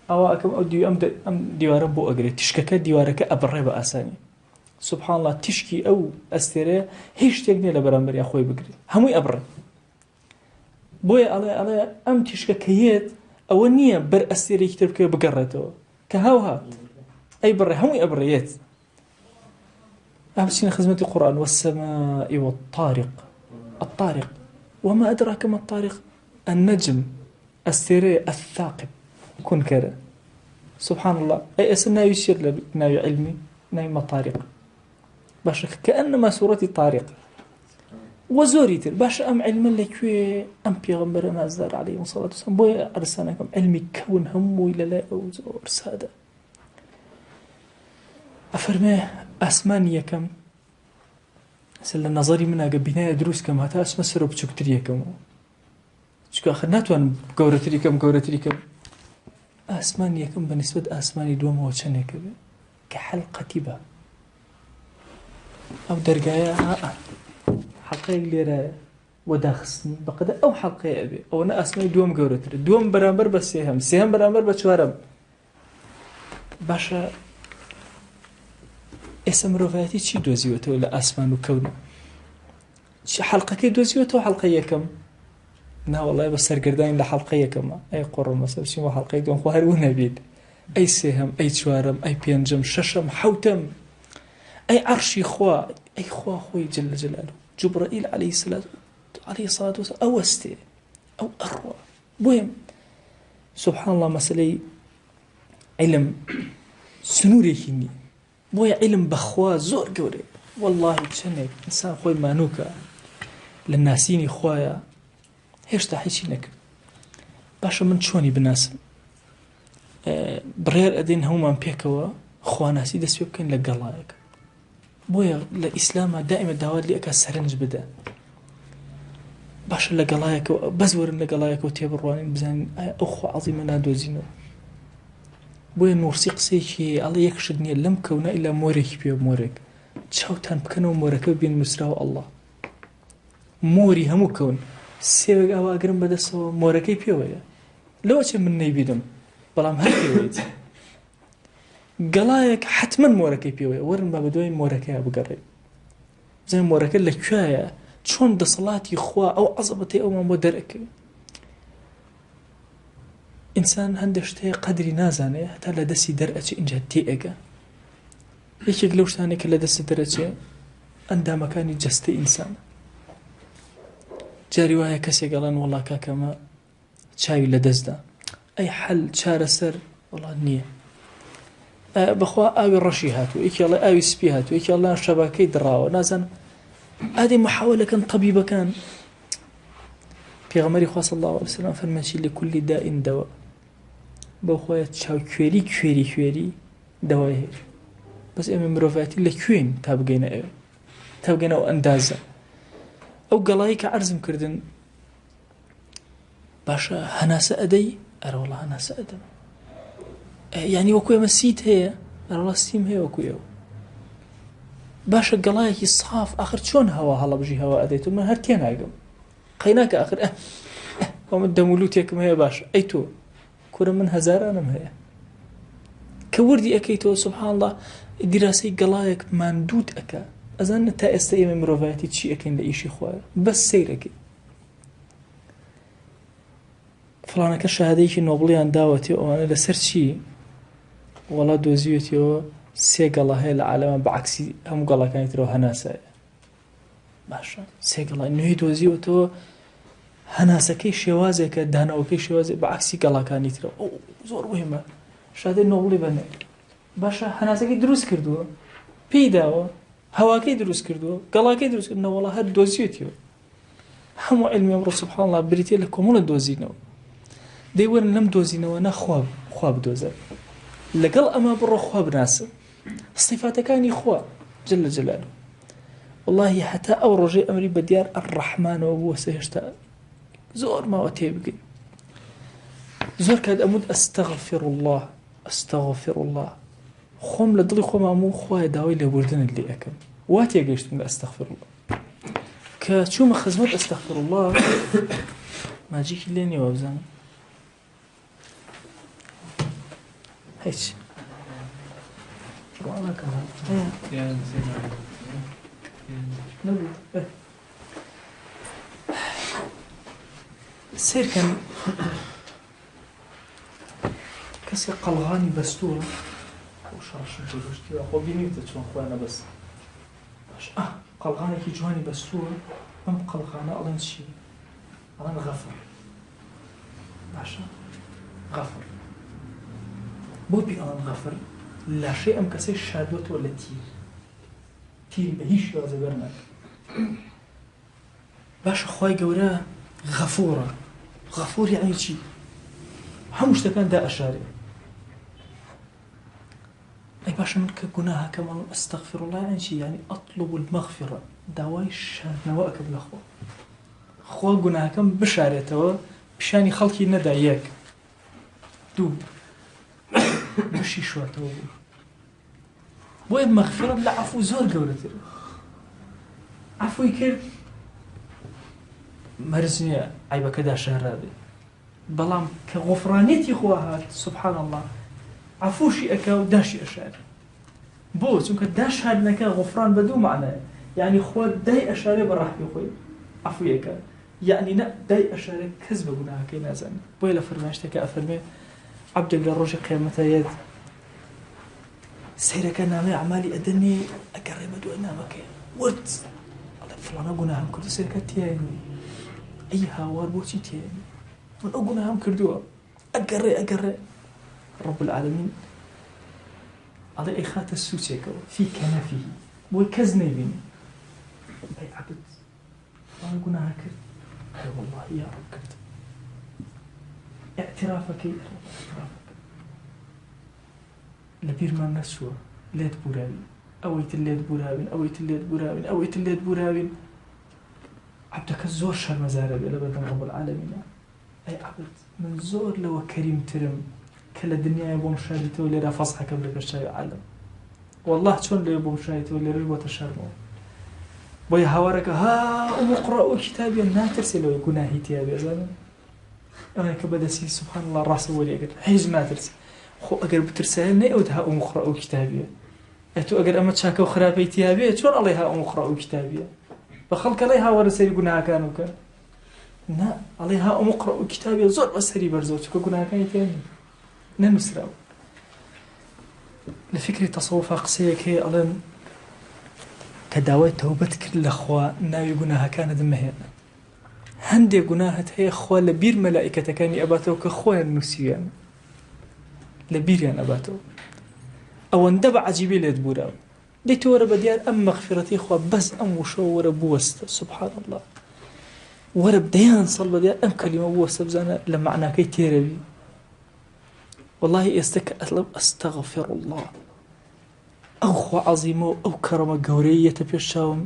Speaker 1: ئاوا ئەکەم ئەو دیو ئەم ئەم دیوارەم بۆ ئەگرێت تیشکەکە دیوارەکە ئەبڕێ بە ئاسانی. سبحان الله تیشکی ئەو ئەستێرەیە هیچ شتێک نییە لە بەرامبەریا خۆی بگرێت هەمووی ئەبڕێ. بۆیە ئەڵێ ئەڵێ ئەم تیشکە کە یەت ئەوە نییە بەر ئەستێرێکی تر بکەوێ بگەڕێتەوە کە هاو هات ئەی بڕێ هەمووی ئەبڕێت. با بچینە خزمەتی قورئان والسماء والطارق الطارق وما أدراك ما الطارق النجم ئەستێرەیە الثاقب کونکەرە سبحان الله ئەی ئێستا ناوی چیە لە ناوی علمی ناوی مەطاریق باشە کەئەنما سوڕەتی طاریق وە زۆری تر باشە ئەم علمە لەکوێ ئەم پێغەمبەرە نازدار عەلەیهی وسڵات وسلام بۆیە عەرزتان ئەکەم علمی کەون هەمووی لەلای ئەو زۆر سادە ئەفەرمێ ئاسمانی یەکەم سەر لە نەزەری من ئەگە بینایە دروست کەم هەتا ئەچمە سەرۆ بچووکتر یەکەمەوە چونکە ئاخر ناتوانم گەورەتری کەم گەورەتری کەم ئاسمانی یەکەم بە نسبەت ئاسمانی دووەمەوە چەندێکە بێ کە حەلقەتی بە ئەو دەرگایە حەڵقەیەک لێرایە و داخستنی بەقەدە ئەو حەڵقەیە ئەبێ ئەوەنە ئاسمانی دووەم گەورەترە دووەم بەرامبەر بە سێهەم سێهەم بەرامبەر بە چوارەم باشە ئێستا مرۆڤایەتی چی دۆزیوەتەوە لە ئاسمان و کەون چی حەڵقەکەی دۆزیوەتەوە حەڵقە یەکەم ناوەڵای بە سەرگردانی لە حەڵقە یەکەمە ئەی قڕم مەسە بچین بۆ حەڵقەی دوم خۆ هەر نەبیت ئەی سێهەم ئەی چوارەم ئەی پێنجەم شەشەم حەوتەم ئەی عەرشی خوا ئەی خوا خۆی جل جلاله جبرائیل علیه الصلاة علیه الصلاة والسلام ئەوەستێ ئەو ئەڕوا بۆیە سبحان الله مەسلەی علم سنوورێکی نییە بۆیە عیلم بەخوا زۆر گەورەیە وەڵاهی چەنێک ئینسان خۆی مانووکە لە ناسینی خوایە هێشتا هیچی نەکرد باشە من چۆنی بناسم بڕیار ئەدەین هەمومان پێکەوە خواناسی دەست پێ بکەین لە گەڵایەک بۆیە لە ئیسلاما دائمە داوات لێ ئەکا سەرنج بدە باشە لە گەڵایەکەوە بەس وەرن لە گەڵایەکەوە تێبڕوانین بزانین ئایا ئەو خوا عەزیمە نادۆزینەوە بۆیە نووڕسی قسەیەکی هەیە ئەڵێ یەک شت نییە لەم کەونە ئیلا مۆرێکی پێ مۆرێک چاوتان بکەنەوە مۆرەکە ببین نووسراوە ئەڵڵا مۆری هەموو کەون سێوێک ئاوا ئەگرم بەدەستەوە مۆرەکەی پێوەیە لەوە چێ من نەیبینم بەڵام هەر پێوەیەتی گەڵایەک حتمما مۆرەکەی پێوەیە وەرن با بەدوای مۆرەکەیا بگەڕێ بزانین مۆرەکە لە کوێیە چۆن دەسەڵاتی خوا ئەو عەزەمەتەی ئەومان بۆ دەرەکەوێت ئینسان هەندێک شت هەیە قەدری نازانێ هەتا لە دەستی دەرئەچێ ئینجا تێئەگا یەکێک لەو شتانەی کە لە دەستت دەرەچێ ئەندامەکانی جەستەی ئینسانە جاری وایە کەسێک ئەڵێن وەڵا کاکەمە چاوی لە دەستدا ئەی حەل چارەسەر وەڵا نییە بەخوا ئاوی ڕەشی هاتوو یەکی ئەڵێ ئاوی سپی هاتوو یەکی ئەڵێ شەباکەی دڕاوە نازانم ئادی محاولەکەن طبیبەکان پێغەمبەری خوا صلی اللە علیه وسلم فەرمووی چی لکل داء دواء بەو خۆیە چاوکوێری کوێری کوێری دەوای هەیە بەس ئێمە مرۆڤایەتی لە کوێین تا بگەینە ئەوێ تا بگەینە ئەو ئەندازە ئەو گەڵایی کە عەرزم کردن باشە هەناسە ئەدەی ئەرەوەڵا هەناسە ئەدەم یعنی وەکو ئێمە سیت هەیە ئەرەوەڵا سیم هەیە وەکو ئێوە باشە گەڵایەکی ساف ئاخر چۆن هەوا هەڵەبژی هەوا ئەدەیت و من هەر تێناگەم قەیناکە ئاخر ئەو من دەمولوتێکم هەیە باش ئەی تۆ کورە من هەزارانم هەیە کە وردی ئەەکەیتەوە سبحان الله دیراسەی گەڵایەک ماندووت ئەکا ئەزان تا ئێستا ئێمە مرۆڤایەتی چی ئەەکەین لە ئیشی خۆیان بەس سەیرەکەی فڵانەکە شەهادەیەکی نۆبڵیان داوەتێ ئەوانە لەسەر چی وەڵا دۆزیوێتیەوە سێ گەڵا هەیە لە عالەمە بە عەکسی هەموو گەڵاکانی ترەوە هەناسایە باشە سێ گەڵای نوێی دۆزیوەتەوە هەناسەکەی شێوازێکە دانەوەکەی شێوازێک بە عەکسی گەڵاکانی ترەوە ئەو زۆر مهمە شادەی نۆبڵی بەنێ باشە هەناسەکەی دروست کردووە پێی داوە هەواکەی دروست کردووە گەڵاکەی دروست کردنەوە وەڵا هەر دۆزیوێتیەوە هەموو عیلمی ئەمڕۆ سبحان اللە بریتیە لە کۆمەڵە دۆزینەوە. دەی وەرن لەم دۆزینەوەنە خوا خوا بدۆزە لەگەڵ ئەمە بڕۆ خوا بناسە سیفاتەکانی خوا جل جلاله واللهی هەتا ئەو ڕۆژەی ئەمری بە دیار الرحمنەوە بووە سە هێشتا زۆر ماوە تێبگەین زۆر کات ئەموت ئەستەغفر الله ئەستەغفر الله خۆم لە دڵی خۆم ئەموو خوایە داوای لێبوردنت لێ ئەکەم وا تێگەیشتم لە ئەستەغفر الله کە چوومە خزمەت ئەستەغفر الله ماجیکی لێ نییە وابزانم هیچ سێرکەن کەسێک قەڵغانی بەستووە ئەو شەڕەشم پێ گەشتیوە خۆ بینیوتە چۆن خۆیان ئەبەست باش ئا قەڵغانێکی جوانی بەستووە ئەم قەڵغانە ئەڵێن چی ئەڵێن غەفر باشە غەفر بۆ پێ ئەڵێن غەفر لاشەی ئەم کەسەی شاردوەتەوە لە تیر تیر بە هیچ شێوازە بەرناکە باشە خوای گەورە غەفورە غەفور یعنی چی هەموو شتەکان دائەشارێ ئەی باشە من کە گوناهەکەم ئەڵێم استغفر الله یعنی چی یعنی اطلب المغفرە داوای شاردنەوە ئەکەم لە خوا خوا گوناهەکەم بشارێتەوە پیشانی خەڵکی نەدا یەک دوو بشی شواتەوە بوو بۆیە مەغفرەت لە عەفو زۆر گەورەترە. عەفوی کرد مەرج نییە عەیبەکە داشاررابێ، بەڵام کە غوفرانیەتی خوا هات سبحان اللە عەفوشی ئەکا و داشی ئەشارێ. بۆ؟ چونکە داشاردنەکە غوفران بە دوو مەعنایە، یانی خوا دای ئەشارێ بە ڕەحمی خۆی عەفوی ئەکا، یەعنی نا دای ئەشارێ کەس بە گوناهەکەی نازانێ. بۆیە لە فەرمایشتێکا ئەفەرمێ عەبدێک لە ڕۆژی قیامەتا یەت سەیرەکە نامەی ئەعمالی ئەدەنێ ئەگەڕێ بە دوای نامەکەی ورد ئەڵێ فڵانە گوناهم کردو سەیرەکە تیای نییە ئەی هاوار بۆچی تیای نییە من ئەو گوناهم کردووە ئەگەڕێ ئەگەڕێ رب العالمین ئەڵێ ئەیخاتە سوچێکەوە فی کەنەفی بۆی کەس نەیبینێ ئەی عەبد فڵان گوناهە کرد ئەرێ وەڵڵاهی یا ڕەب کردم ئیعترافەکەی ئەرێ ئیعترافەکە لە بیرمان نەچووە لێت بوراوین ئەوەی تر لێت بوراوین ئەوەی تر لێت بوراوین ئەوەی تر لێت بوراوین عەبدەکە زۆر شەرمەزارە بێ لە بەردەم ڕەب العالمینە ئەی عەبد من زۆر لەوە کەریمترم کە لە دنیای بۆم شاریتەوە لێرە فەزحەکەم لە پێش چاوی عالم والله چۆن لێ بۆم شاریتەوە لێرەش بۆتە شەرمەوە بۆیە هاوارەکە ها ئوم قڕە کتابیە ناترسێ لەوەی گوناهی تیا بێزانن ئەوەیە کە بەدەستی سبحان الله ڕاستە وەریەگرت هیچ ناترسێ خۆ ئەگەر بترسایە نەیەوت ها ئوم قڕە کتابیە ئەتۆ ئەگەر ئەمە چاکە و خراپەی تیا بێ چۆن ئەڵێ ها ئوم قڕە کتابیە بە خەڵکە ڵێ هاوارە سەری گوناهەکان بکە نا ئەڵێ ها ئوم اقرأوا کتابیە زۆر بە سەری بەرزەوە چونکە گوناهەکانی تیا نییە نەنووسراوە لە فکری تەسەوفا قسەیەک هەیە ئەڵێن کە داوای تەوبەت کرد لە خوا ناوی گوناهەکانت مەهێنە هەندێک گوناهت هەیە خوا لە بیر مەلائکەتەکانی ئەباتەوە کە خۆیان نووسیویان لە بیریان ئەباتەوە ئەوەندە بە عجیبی لێت بوراوە دەی تۆ وەرە بەدیار ئەم مەغفیرەتەی خوا بەس ئەم وشەوە وەرە بوەستە سبحان اللە وەرە دەیان ساڵ بەدیار ئەم کەلیمە بوەستە بزانە لە مەعناکەی تێرەبی واللهی ئێستا کە ئەڵێم ئەستەغفر الله ئەو خوا عەزیمە و ئەو کەڕەمە گەورەی یەتە پێش چاوم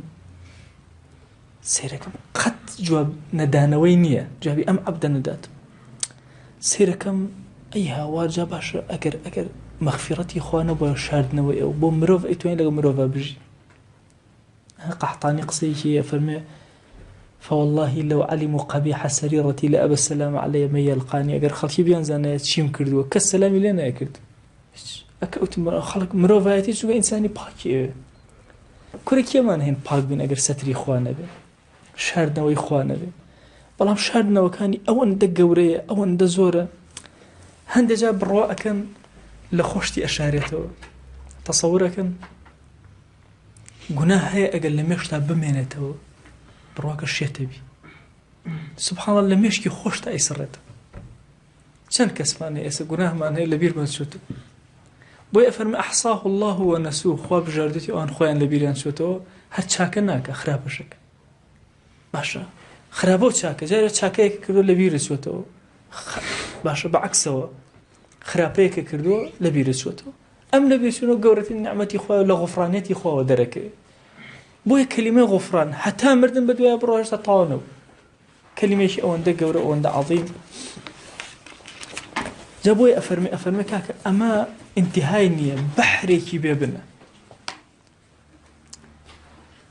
Speaker 1: سەیرەکەم قەت جواب نەدانەوەی نییە جوابی ئەم عەبدە نەدات سەیرەکەم ئەی هاوار جا باشە ئەگەر ئەگەر مەغفیڕەتی خوا نەبووە شاردنەوەی ئەو بۆ مرۆڤ ئەیتوانین لەگەڵ مرۆڤ بژی قەحتانی قسەیەکی هەیە فەرمێ فوالله لو علموا قبیح سریرتی لأبى السلام علی من یلقانی ئەگەر خەڵکی بیانزانایە چیم کردووە کەس سەلامی لێ نەکرد ئەکەوتم خەڵک مرۆڤایەتی چونکە ئینسانی پاکی ئەوێ کورە کێمان هەین پاک بین ئەگەر سەتری خوا نەبێ شاردنەوەی خوا نەبێ بەڵام شاردنەوەکانی ئەوەندە گەورەیە ئەوەندە زۆرە هەندێک جار بڕوا ئەکەن لە خۆشتی ئەشارێتەوە تەسەورەکەن گوناه هەیە ئەگەر لە مێشتا بمێنێتەوە بڕواکە شێتەبی سبحان الله لە مێشکی خۆشتا ئەیسڕێتەوە چەند کەسمان هەیە ئێستا گوناهمان هەیە لە بیرمان چۆتەوە بۆیە ئەفەرمێ احصاه الله ونسوه خوا بژاردێتی ئەوان خۆیان لە بیریان چۆتەوە هەر چاکە ناکە خراپەشەکە باشە خراپە و چاکە جارێ چاکەیەک کردو لە بیرت چۆتەوە. باشە بە عەکسەوە خراپەیەکە کردووە لە بیرە چووەتەوە ئەم لە بیرچوونەوە گەورەترین نیعمەتی خوایە و لە غوفرانیەتی خواوە دەرەکەوێ بۆیە کەلیمەی غوفران هەتا مردن بە دوای بڕۆ هێشتا تەواو نەبوو کەلیمەیەکی ئەوەندە گەورە ئەوەندە عەظیم جا بۆیە ئەفەرمێ ئەفەرمێ کاکە ئەمە ئینتیهای نییە بەحرێکی بێبنە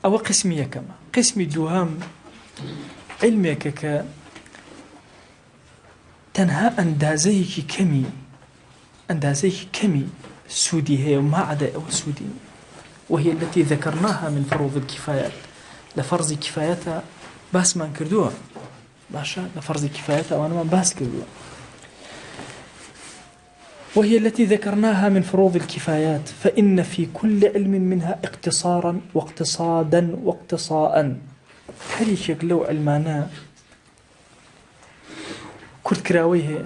Speaker 1: ئەوە قسمی یەکەمە قسمی دووهەم علمێکە کە تەنها ئەندازەیەکی کەمی ئەندازەیەکی کەمی سوودی هەیە و ماعدە ئەوە سوودی وهي التي ذكرناها من فروض الكفايات لە فەرزی کفایەتە باسمان کردووە باشە لە فەرزی کفایەتە ئەوانەمان باس کردووە وهي التي ذكرناها من فروض الكفايات فإن في كل علم منها اقتصارا واقتصادا واقتصاء هەر یەکێک لەو علمانە کورتکراوەی هەیە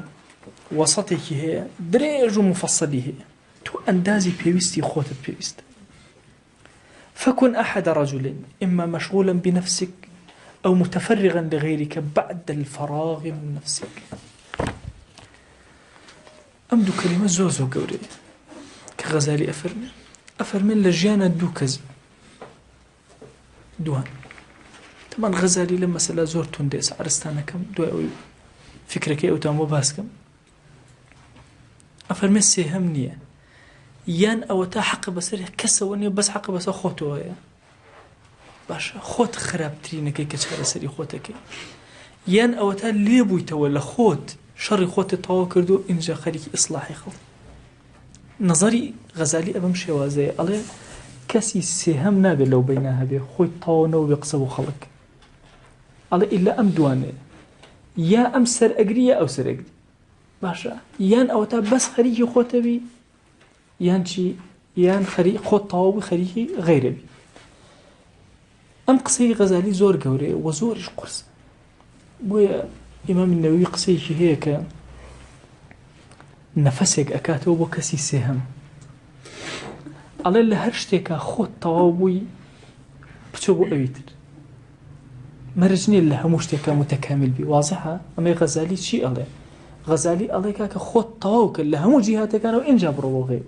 Speaker 1: وەسەتێکی هەیە درێژ و مفەسەلی هەیە تۆ ئەندازی پێویستی خۆتت پێویستە فكن أحد رجلين إما مشغولا بنفسك أو متفرغا لغيرك بعد الفراغ من نفسك ئەم دوو کەلیمە زۆر زۆر گەورەیە کە غەزالی ئەفەرمێ ئەفەرمێن لە ژیانە دوو کەس دوان تەمان غەزالی لە مەسەلە زۆر توندێ عەرزتانەکەم دوای ئەوەی فکرەکەی ئەوتان بۆ باسکەم ئەفەرمێ سێهەم نییە یان ئەوە تا حەق بەسەر کەسەوە نییە بەس حەق بەسەر خۆتەوە هەیە باشە خۆت خراپترینەکەی کە چارەسەری خۆتەکەی یان ئەوەتا لێ بوویتەوە لە خۆت شەڕی خۆتت تەواو کردو ئینجا خەریکی ئیسلاحی خەڵک نەزەری غەزالی ئەبم شێوازەیە ئەڵێ کەسی سێهەم نابێت لەو بەینا هەبێ خۆی تەواو نەوە قسە بۆ خەڵک ئەڵێ ئیلا ئەم دوانێ یا ئەم سەر ئەگری یا ئەو سەر ئەگری باشە یان ئەوەتا بەس خەریکی خۆتەبی یان چی یان خەری خۆت تەواو بووی خەریکی غەیرە بی ئەم قسەی غەزالی زۆر گەورەیە و زۆریش قورسە بۆیە ئیمام نەوەوی قسەیەکی هەیە کە نەفەسێک ئەکاتەوە بۆ کەسی سێهەم ئەڵێ لە هەر شتێکە خۆت تەواو بووی بچۆ بۆ ئەوی تر مەرج نییە لە هەموو شتێکا متەکامیل بی وازحە ئەمەی غەزالی چی ئەڵێ غەزالی ئەڵێ کاکە خۆت تەواو کرد لە هەموو جیهاتەکانەوە ئینجا بڕۆ بۆ غیر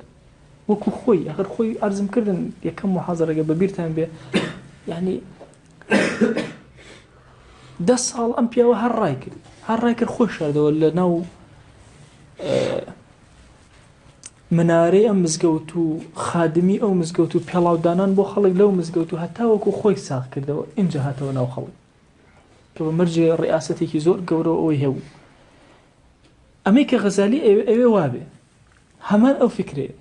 Speaker 1: وەکو خۆی ئەخر خۆی ئەرزم کردن یەکەم محازەرەگە بەبیرتان بێ یعنی دە ساڵ ئەم پیاوە هەر ڕای کرد هەر ڕای کرد خۆی شاردەوە لە ناو منارەی ئەم مزگەوت و خادمی ئەو مزگەوت و پێڵاودانان بۆ خەڵک لەو مزگەوت و هەتاوەکو خۆی ساغ کردەوە ئینجا هاتەوە ناو خەڵک کە بە مەرجێ ڕیاسەتێکی زۆر گەورە ئەوەی هەبوو ئەمەی کە غەزالی ئەوێ ئەوێ وابێ هەمان ئەو فکرەیە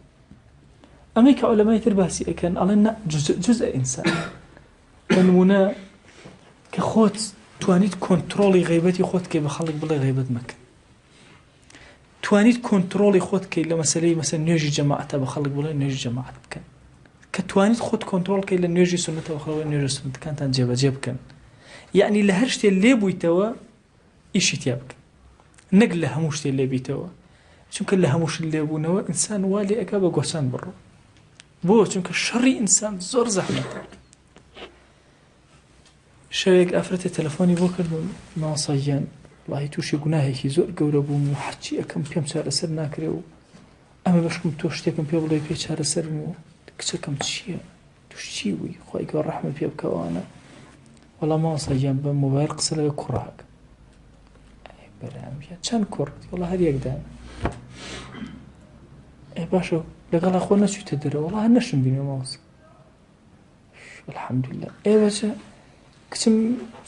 Speaker 1: ئەمەی کە عولەمای تر باسی ئەکەن ئەڵێن نا جزء جزء ئینسان بە نمونە کە خۆت توانیت کۆنتترۆڵی غیبەتی خۆت کەی بە خەڵک بڵێ غیبەت مەکە توانیت کۆنترۆڵی خۆت کەی لە مەسەلەی مەسەن نوێژی جەماعەتە بە خەڵک بڵێ نوێژی جەماعەت بکەن کە توانیت خۆت کۆنترۆڵ کەی لە نوێژی سوننەتەوە خەڵک نوێژە سوننەتەکانتان جێبەجێ بکەن یعنی لە هەر شتێ لێ بوویتەوە ئیشی تیا بکە نەک لە هەموو شتێ لێ بیتەوە چونکە لە هەموو شت لێبوونەوە ئینسان وا لێ ئەکا بە گۆچان بڕۆ بۆ چونکە شەڕی ئینسان زۆر زەحمەتە شەوێک ئافرەتێ تەلەفۆنی بۆ کردم مامۆستا گیان وەڵاهی تووشی گوناهێکی زۆر گەورە بووم و هەرچی ئەکەم پێم چارەسەر ناکرێ و ئەمە بەشکم تۆ شتێکم پێ بڵێ پێ چارەسەرم و کچەکەم چییە توش چی بووی خۆی گەور ڕەحمە پێ بکەوانە وەڵا مامۆستا گیان بە مۆبایل قسە لەگەڵ کوڕاک برام گیان چەند کوڕ وەڵا هەر یەک دانە ئێ باشە لەگەڵا خۆ نەچوویتە دەرەوە وەڵا هەر نەشم بینیوە مامۆستا الحمدلله ئێوە چ کچم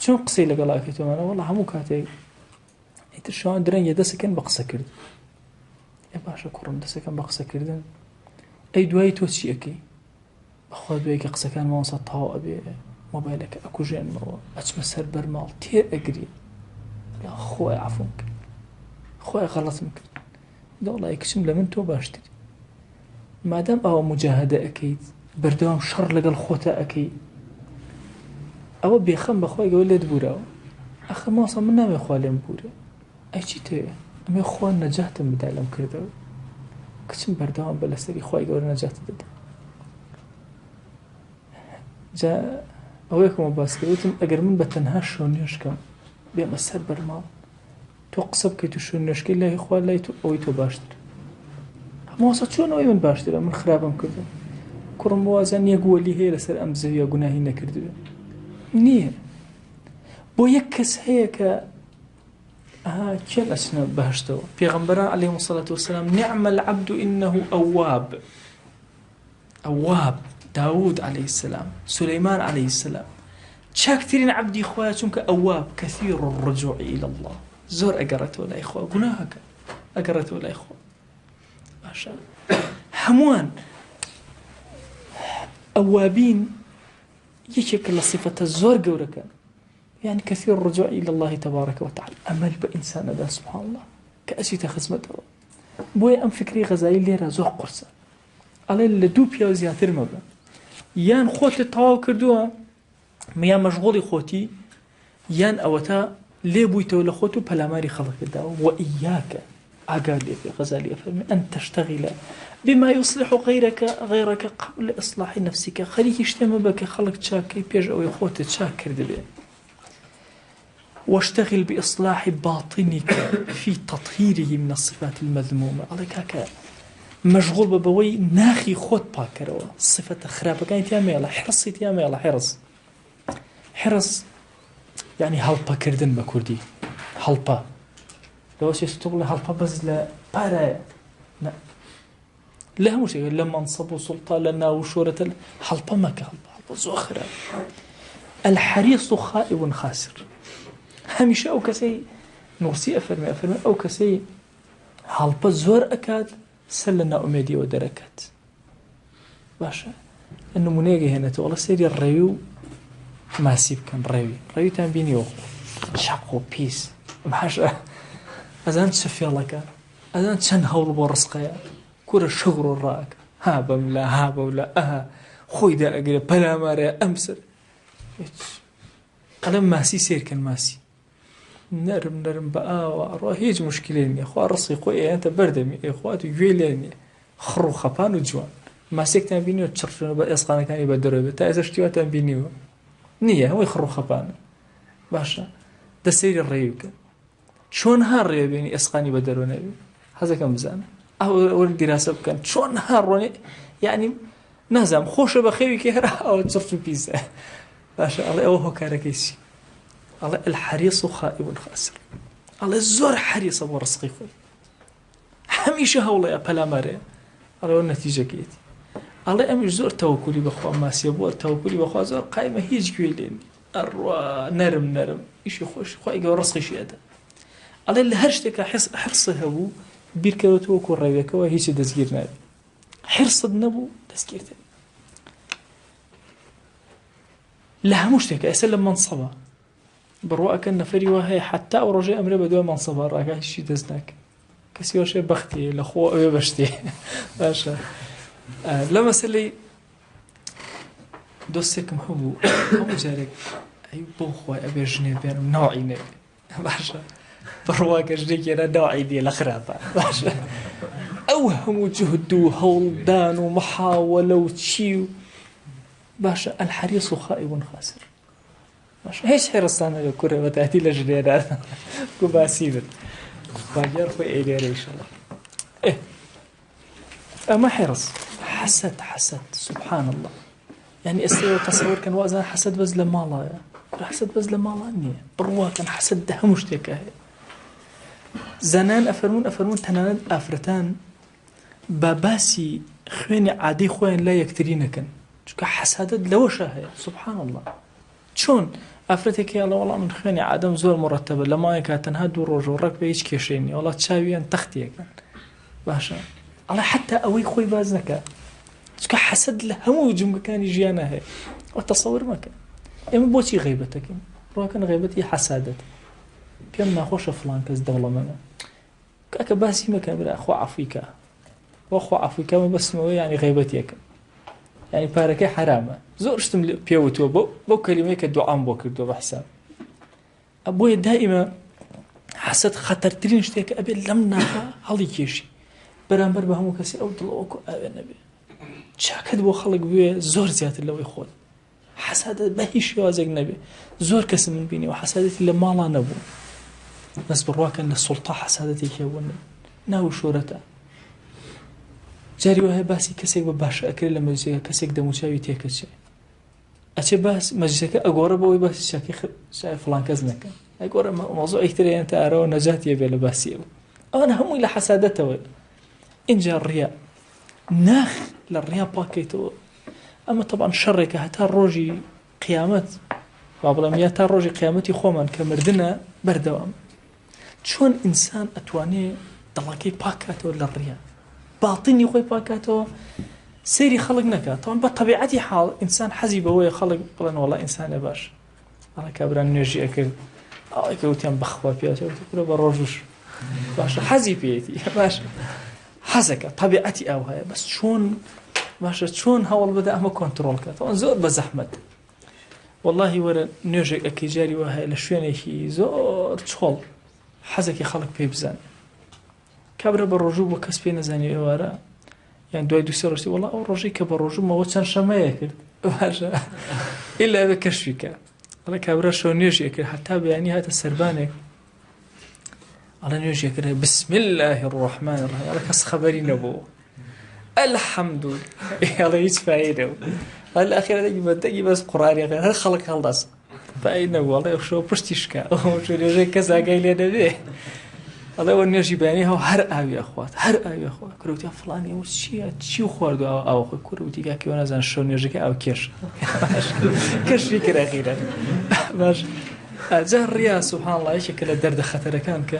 Speaker 1: چۆن قسەی لەگەڵ ئەکەیتەوەمانە وەڵا هەموو کاتێک ئیتر شەوان درەنگە دەسەکەن بە قسەکردن ئێ باشە کوڕم دەسەکەم بە قسەکردن ئەی دوایی تۆ چی ئەەکەی بەخوا دوای کە قسەکان مامۆستا تەواو ئەبێ مۆبایلەکە ئەکوژێنمەوە ئەچمە سەر بەرماڵ تێر ئەگری خۆی عفوم کرد خۆی غەڵەتم کرد دەوڵای کچم لە من تۆ باشتری مادام ئاوا موجاهەدە ئەکەیت بەردەوام شەڕ لەگەڵ خۆتا ئەکەی ئەوە بێخەم بەخوای گەورە لێت بوراوە ئەخر مامۆستا من نامەوێ خوا لێم بورێ ئەی چی تەوێ ئەمێ خوا نەجاتم بدا لەم کردەوە کچم بەردەوام بە لەسەری خوای گەورە نەجاتت دەدا جا ئەوەیەکەمە باس کرد وتم ئەگەر من بە تەنها شەو نوێژکەم بێمە سەر بەرماڵ. تۆ قسە بکەیت و شوێن نوێژکەی لای خوا لای تۆ ئەوەی تۆ باشتر. مامۆستا چۆن ئەوەی من باشترە من خراپم کردو کوڕم وازان یەک وەلی هەیە لەسەر ئەم زەویە گوناهی نەکردبێ نییە بۆ یەک کەس هەیە کە ئەها کێن ئەچنە بەهشتەوە پێغەمبەران عەلەیهیم سەلات وەسەلام نعم العبد إنه أواب ئەواب داود عەلەیهی السلام سولەیمان عەلەیهی السلام چاکترین عەبدی خوایە چونکە ئەواب کەثیر الرجوع إلى الله زۆر ئەگەڕێتەوە لای خوا گوناهەکە ئەگەڕێتەوە لای خوا باشە هەمووان ئەوابین یەکێکە لە صفەتە زۆر گەورەکە یعنی كثير الرجوع إلى الله تبارك وتعالى ئەمەل بە ئینسانەدا سبحان الله کە ئەچیتە خزمەتەوە بۆیە ئەم فکری غەزایی لێرە زۆر قورسە ئەڵێ لە دوو پیاو زیاتر مەبە یان خۆتت تەواو کردووە یان مەشغوڵی خۆتی یان ئەوەتا لێ بوویتەوە لە خۆت و پەلاماری خەڵکت داوە وئیاکە ئاگات لێ بێ غەزالی ئەفەرمێ ئەن تەشتەغیلە بما يصلح غيرك غيرك قبل إصلاح نفسك خەریکی شتێ مەبە کە خەڵک چاکەی پێش ئەوەی خۆتت چاک کردبێ واشتغل بإصلاح باطنك في تطهيره من الصفات المذمومة ئەڵێ کاکە مەشغوڵ بە بەوەی ناخی خۆت پاکەرەوە صفەتە خراپەکانی تیا مێڵە حرصی تیا مێڵە حرص حرص یعنی هەڵپەکردن بە کوردی هەڵپە لەوە چێت تۆ بڵێ هەڵپە بەس لە پارایە لە هەموو شتێک لە مەنسەب و سوڵتە لە ناو و شۆرەتە هەڵپە مەکە هەڵپە هەڵپە زۆر خراپ الحريص خائب خاسر هەمیشە ئەو کەسەی نووسی ئەفەرمێ ئەفەرمێ ئەو کەسەی هەڵپە زۆر ئەکات سەر لە نائومێدیەوە دەرەکات باشە نمونەیەک هێنێتەوە ئەڵێ سەیری ڕێوی و ماسی بکەن ڕێوی ڕێویتان بینیوە چەق و پیس باشە ئەزان چ فێڵەکە ئەزان چەند هەوڵ بۆ ڕسقەیە کورە شەو ڕۆ ڕاکە ها بەملا ها بەولا ئەها خۆی دائەگرێ پەلامارەیە ئەم سەر هیچ ئەڵێم ماسی سێرکەن ماسی نەرم نەرم بە ئاوە ئەڕوا هیچ مشکلێ نییە خوا ڕسقی خۆی ئەیاتە بەردەمی ئەیخوات و گوێی لێ نییە خڕ و خەپان و جوان ماسێکتان بینیوە چڕچونە بە ئێسقانەکانی بە دەرەوە بێت تا ئێستا شتی واتان بینیوە نییە هەمووی خڕ و خەپانە باشە دە سەیری ڕێوی بکەن چۆن ها ڕێ بێنی ئێسقانی بە دەرەوە نەبێ حەزەکەم بزانم ئەوە دیراسە بکەن چۆن ها ڕۆنێ یعنی نازانم خۆشە بە خێوێکی هەر ئەوە چڕ و پیسە باشە ئەڵێ ئەوە هۆکارەکەی چی ئەڵێ الحریص خائب خاسر ئەڵێ زۆر حەریصە بۆ ڕزقی خۆی هەمیشە هەوڵەیە پەلامارەیە ئەڵێ ئەوە نەتیجەکەیەتی ئەڵێ ئەمیش زۆر تەوەکولی بەخوا ماسیە بووە تەوەکولی بەخوا زۆر قایمە هیچ گوێی لێ نییە ئەڕوا نەرم نەرم ئیشی خۆش خۆی گەوە ڕزقیشی ئەدا ئەڵێ لە هەر شتێکە حس حرص هەبوو بیرکەوەتەوە وەکو ڕێویەکەوە هیچی دەستگیر نابێت حرصت نەبوو دەستگیر دەبێت لە هەموو شتێکە ئێستا لە مەنسەبە بڕوا ئەکەن نەفەری وا هەیە حتا ئەو ڕۆژەی ئەمرێ بە دوای مەنسەبە ڕاکا هیچی دەست ناکە کەسی واشێ بەختی لە خۆ ئەوێ بەشتێ باشە لە مەسلەی دۆستێکم هەبوو هەموو جارێک ئەی بۆ خۆی ئەبێ ژنێ بێنم نەوعی نەبێ باشە بڕوا کە ژنێکی هێنا نەوعی نییە لە خراپە باشە ئەو هەموو جهد و هەوڵدان و محاوەلە و چی و باشە الحریص خائب خاسر باشە هیچ حرصتان نەبێ کورە بەتایبەتی لە ژنێنان گو باسی بن باگیان خۆی ئەیلێرە ئیشەڵا ئێ ئەمە حرص حەسەد حەسەد سبحان الله یعنی ئێستا تەسەوەر کەن وازان حەسەد بەس لە ماڵایە کورە حەسەد بەس لە ماڵان نییە بڕواکەن حەسەد دە هەموو شتێکە هەیە زانایان ئەفەرموون ئەفەرموون تەنانەت ئافرەتان با باسی خوێنی عادەی خۆیان لای یەکتری نەکەن چونکە حەسادەت لەوەشە هەیە سبحان الله چۆن ئافرەتێک هەیە ئەڵێ وەڵا من خوێنی عادەم زۆر مڕەتەبە لە ماوەیەکا تەنها دوو ڕۆژ و ڕێک بێ هیچ کێشەی نییە وەڵا چاویان تەختیەکەن باشە ئەڵێ حتا ئەوەی خۆی باز نەکە چونکە حەسەد لە هەموو جومگەکانی ژیانە هەیە ئەو تەسەور مەکە ئێمە بۆچی غیبەتەکەین ڕاکەن غیبەتی حەسادەت پێم ناخۆشە فڵان کەس دەوڵەمەنە کاکە باسی مەکە برا خوا عەفوی کە وە خوا عەفوی کە مەبەستمەوە یعنی غیبەتێکم یعنی پارەکەی حرامە زۆر شتم پێوتووە بۆ بەو کەلیمەی کە دوعام بۆ کردووە بە حساب بۆیە دائیمە حەسەد خەتەرترین شتێکە ئەبێت لەم ناخە هەڵی کێشی بەرامبەر بە هەموو کەسی ئەو دڵەوەکو ئاوێ نەبێ چاکەت بۆ خەڵک بوێ زۆر زیاتر لەوەی خۆت حەسادەت بە هیچ شێوازێک نەبێ زۆر کەسم من بینیوە حەسادەتی لە ماڵا نەبوو. بەس بڕواکەن لە سوڵتە حەسادەتێکی هەبوو ناو شۆرەتە جاری وایە باسی کەسێک بە باشە ئەکرێت لە مەجلیسەکە کەسێک دەموچاوی تێکەچێ ئەچێ باس مەجلیسەکە ئەگۆڕە بۆ ئەوەی باسی چاکەی فڵان کەس نەکەن ئەگۆڕە مەوزوعێک تر هێنتە ئارەوە نەجاتیە بێ لە باسی ئەو ئەوانە هەمووی لە حەسادەتەوە ئینجا ڕیا ناخ لە ڕیا پاکەیتەوە ئەمە تەبان شەڕێکە هەتا ڕۆژی قیامەت با بڵێم یا تا ڕۆژی قیامەتی خۆمان کە مردنە بەردەوام چۆن ئینسان ئەتوانێ دڵەکەی پاکاتەوە لە ڕیا باطنی خۆی پاکاتەوە سەیری خەڵک نەکات تەوان بە تەبیعەتی حاڵ ئینسان حەزی بەوەیە خەڵک بڵێن وەڵا ئینسانە باش ئەڵێ کابرا نوێژی ئەکرد ئەوەی کە وتیان بەخوا پیاچە کورە بە ڕۆژوش باشە حەزی پێیەتی باشە حەزەکە تەبیعەتی ئەو هەیە بەس چۆن باشە چۆن هەوڵ بدە ئەمە کۆنتترۆل کات ئەوان زۆر بە زەحمەت واللهی وەرە نوێژێک ئەکەی جاری وا هەیە لە شوێنێکی زۆر چۆڵ حەزێکی خەڵک پێی بزانێ کابرا بە ڕۆژوو بۆ کەس پێ نەزانی ئێوارە یان دوای دوسێ ڕۆژی وڵا ئەو ڕۆژەی کە بە ڕۆژوومەوە چەند شەمەیە کرد باشە ئیلا بە کەشفی کە ئەڵێ کابرا شەو نوێژی کرد هەتا بەیانی هاتە سەربانێک ئەڵێ نوێژی کرد بسم الله الرحمن الرحیم ئەڵێ کەس خەبەری نەبوو الحمد ئەڵێ هیچ فایدە و ئەڵێ ئەخیرا دەگی بە دەگی بەس قورئانی هەر خەڵک هەڵدەست فایدە نەبوو ئەڵێ ئەو شەو پشتی شکا ئەو شەو نوێژەی کەس ئاگای لێ نەبێ ئەڵێ ئەوە نوێژی بەیانی هەو هەر ئاوی ئەخوات هەر ئاوی ئەخوات کورە وتیان فڵانی ئەوە چییە چی خواردو ئاو ئاو خۆی کورە وتی کاکە وە نازان شەو نوێژەکە ئاو کێش کەشفی کرد ئەخیرا باش جا ڕیا سبحان الله یەکێکە لە دەردە خەتەرەکان کە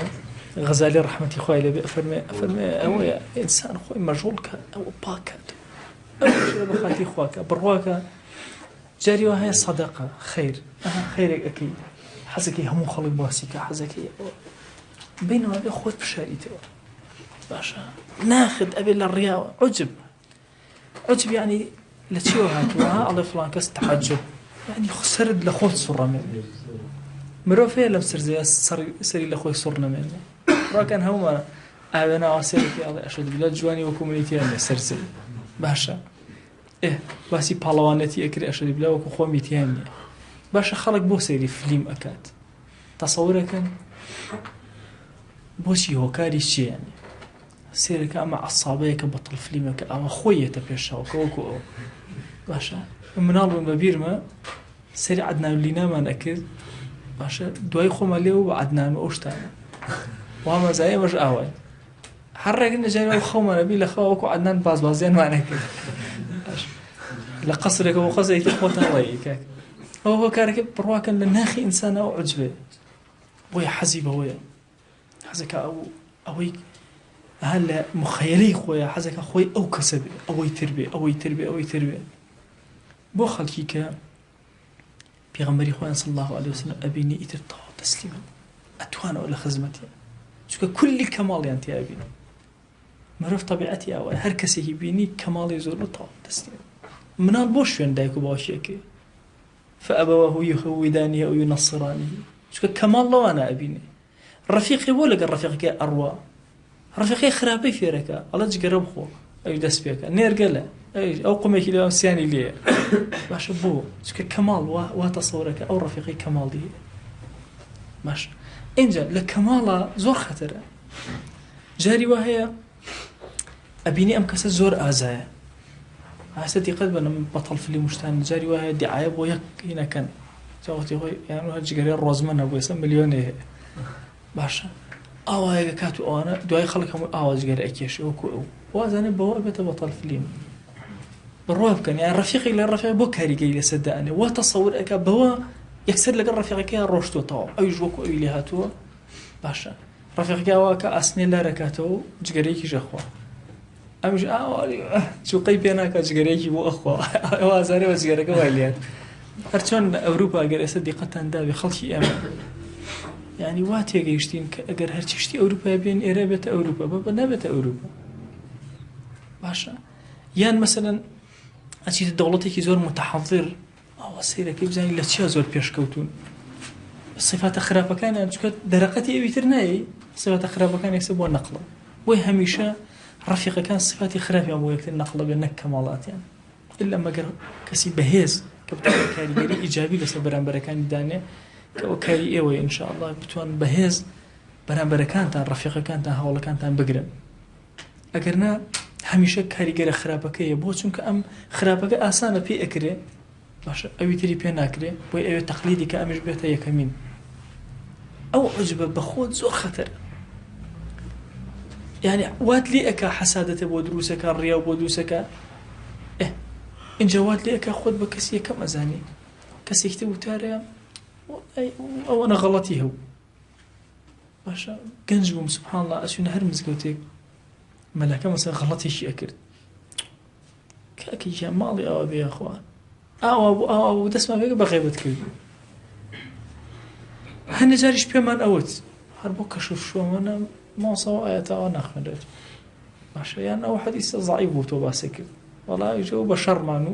Speaker 1: غەزالی ڕەحمەتی خوای لێ بێ ئەفەرمێ ئەفەرمێ ئەوەیە ئینسان خۆی مەشغوڵ کە ئەوە پاکات ئەو بە خاتی خواکە بڕواکە جاری وا هەیە سەدەقە خەیر ئەها خەیرێک ئەکەی حەزەکەی هەموو خەڵک باسی کە حەزەکەی بینەوە بێ خۆت بشاریتەوە باشە ناخت ئەبێ لە ڕیاوە عجب عجب یعنی لە چیەوە هاتووە ئەڵێ فڵان کەس تعجب یعنی سەرت لە خۆت سوڕەمێنێ مرۆڤ هەیە لەم سەرزەیە سەری لە خۆی سوڕ نەمێنێ ڕاکەن هەموومان ئاوێناوە سەرێکی ئەڵێ ئەشەد بلا جوانی وەکو منی تیا نیە سەر زەوی باشە ئێ باسی پاڵەوانێتی ئەکرێ ئەشەدی بلا وەکو خۆمی تیا نیە باشە خەڵک بۆ سەیری فلیم ئەکات تەسەورەکەن بۆچی هۆکاری چییە سێرەکە ئەمە عسابەیەکە بەتڵ فلیمەکە ئەوە خۆی یەتە پێشەوە وەکو ئەو باشە مناڵ بووم بە بیرمە سەری عدنان لینامان ئەکرد باشە دوای خۆمان لێ بە عدنان و ئەو شتانە وامەزای ئێمەش ئاوای هەر ڕێک نەجای ئەو خەومانە بی لە خەوا وەکو عەدنان باز بازیانمان کرد لە قەسرێکە بۆ قەسرێکی خۆتان ڕێی کاک ئەو هۆکارەکە بڕواکەن لە ناخی ئینسانە ئەو عجبێ بۆیە حەزی بەوەیە حەزەکە ئەو ئەوەی هەر لە مخەیلەی خۆیە حەزەکە خۆی ئەو کەسە بێ ئەوەی تر بێ ئەوەی تر بێ ئەوەی تر بێ بۆ خەڵکی کە پێغەمبەری خۆیان صلی اللە علیە وسلم ئەبینی ئیتر تەواو تەسلیمن ئەتوانەوە لە خزمەتیان چونکە کولی کەماڵیان تیا بینی مرۆڤ تەبیعەتی ئەوە هەر کەسێکی بینی کەماڵی زۆر بوو تەواو تەسلیم مناڵ بۆ شوێن دایک و باوکیەکەی فأبواه يهودانه أو ينصرانه چونکە کەماڵ لەوانە ئەبینێ ڕەفیقی بۆ لەگەڵ ڕەفیقەکەی ئەڕوا ڕەفیقەکەی خراپەی فێرەکە ئەڵێ جگەرە بخۆ ئەویش دەست پێکە نێرگەلە ئەویش ئەو قومێکی لەوام سیانی لێیە باشە بۆ چکە کەماڵ وا وا تەسەورەکە ئەو ڕەفیقەی کەماڵی هەیە باش ئینجا لە کەماڵە زۆر خەتەرە جاری وا هەیە ئەبینی ئەم کەسە زۆر ئازایە ئاسە دیقەت بن بەتەڵ فلیم شتان جاری وایە دیعاە بۆ یەک هینەکەن چاوەتی خۆی یان هەر جگەرەی ڕۆزمە نەبوو ئێستا ملیۆنێ هەیە باشە ئاوایەکە کات و ئەوانە دوای خەڵک هەموو ئاوا جگەرە ئەکێشێ وەکو ئەو وازانێ بەوە ئەبێتە بەتەڵ فلیم بڕوا بکەن یان ڕەفیقی لە ڕەفیق بۆ کاریگەری لەسەر دانێ وا تەسەور ئەکا بەوە یەکسەر لەگەڵ ڕەفیقەکەیان ڕۆشتووە تەواو ئەویش وەکو ئەوی لێ هاتووە باشە ڕەفیقەکە ئاوا کە ئاسنێ لارەکاتەوە و جگەرەیەکیش ئەخوا ئەمیش ئاوا چوقەی پێ ناکات جگەرەیەکی بۆ ئەخوا ئازارێ بە جگەرەکە وای لێت هەرچۆن لە ئەوروپا گەر ئێستا دیقەتان دابێ خەڵکی ئێمە یعنی وا تێگەیشتین کە ئەگەر هەرچی شتی ئەوروپای بێن ئێرە بێتە ئەوروپا بە نابێتە ئەوروپا باشە یان مەسەلەن ئەچیتە دەوڵەتێکی زۆر متحەضر ئەوە سەیرەکەی بزانی لە چیا زۆر پێشکەوتون سیفاتە خراپەکانیان چونکە دەرەقەتی ئەوی تر نایەی سیفاتە خراپەکان یەکسەر بۆ نەقڵە بۆی هەمیشە ڕەفیقەکان سیفاتی خراپیان بۆ یەکتر نەقڵە بێ نەک کەماڵاتیان ئللا مەگەر کەسی بەهێز کە بتوانێت کاریگەری ئیجابی لەسەر بەرامبەرەکانی دانێ کە ئەو کاری ئێوەیە ئینشاءاللە بتوان بەهێز. بەرامبەرەکانتان ڕەفیقەکانتان هاوڵەکانتان بگرن ئەگەر نا هەمیشە کاریگەرە خراپەکەیە بۆ چونکە ئەم خراپەکە ئاسانە پێ ئەکرێ باشە ئەوی تری پێ ناکرێ بۆی ئەوێ تەقلیدی کە ئەمیش بێتە یەکەمین ئەو عجبە بەخۆت زۆر خەتەرە یعنی وات لێ ئەکا حەسادەتە بۆ دروستەکە ڕیا بۆ دروستەکە ئینجا وات لێ ئەکا خۆت بە کەسی یەکەم ئەزانی کەسێکی تر وتارە ئەوەنە غەڵەتی هەبوو باشە گەنج بووم سبحان الله ئەچوونە هەر مزگەوتێک مەلاکە مەسە غەڵەتێکی ئەکرد کاکە گیان ماڵی ئاوا بێ خوا ئاوا بوو ئاوا بوو دەستمان پێکە بە غیبەت کرد هەندێک جاریش پێمان ئەوت هەر بۆ کەشف شوەمەە ماسەوە ئاەتەوە ناخوێنرێت باشە یان ئەو حەدیسە زعیف بوو تۆ باسی کرد وەڵا ئیشەوە بە شەڕمان و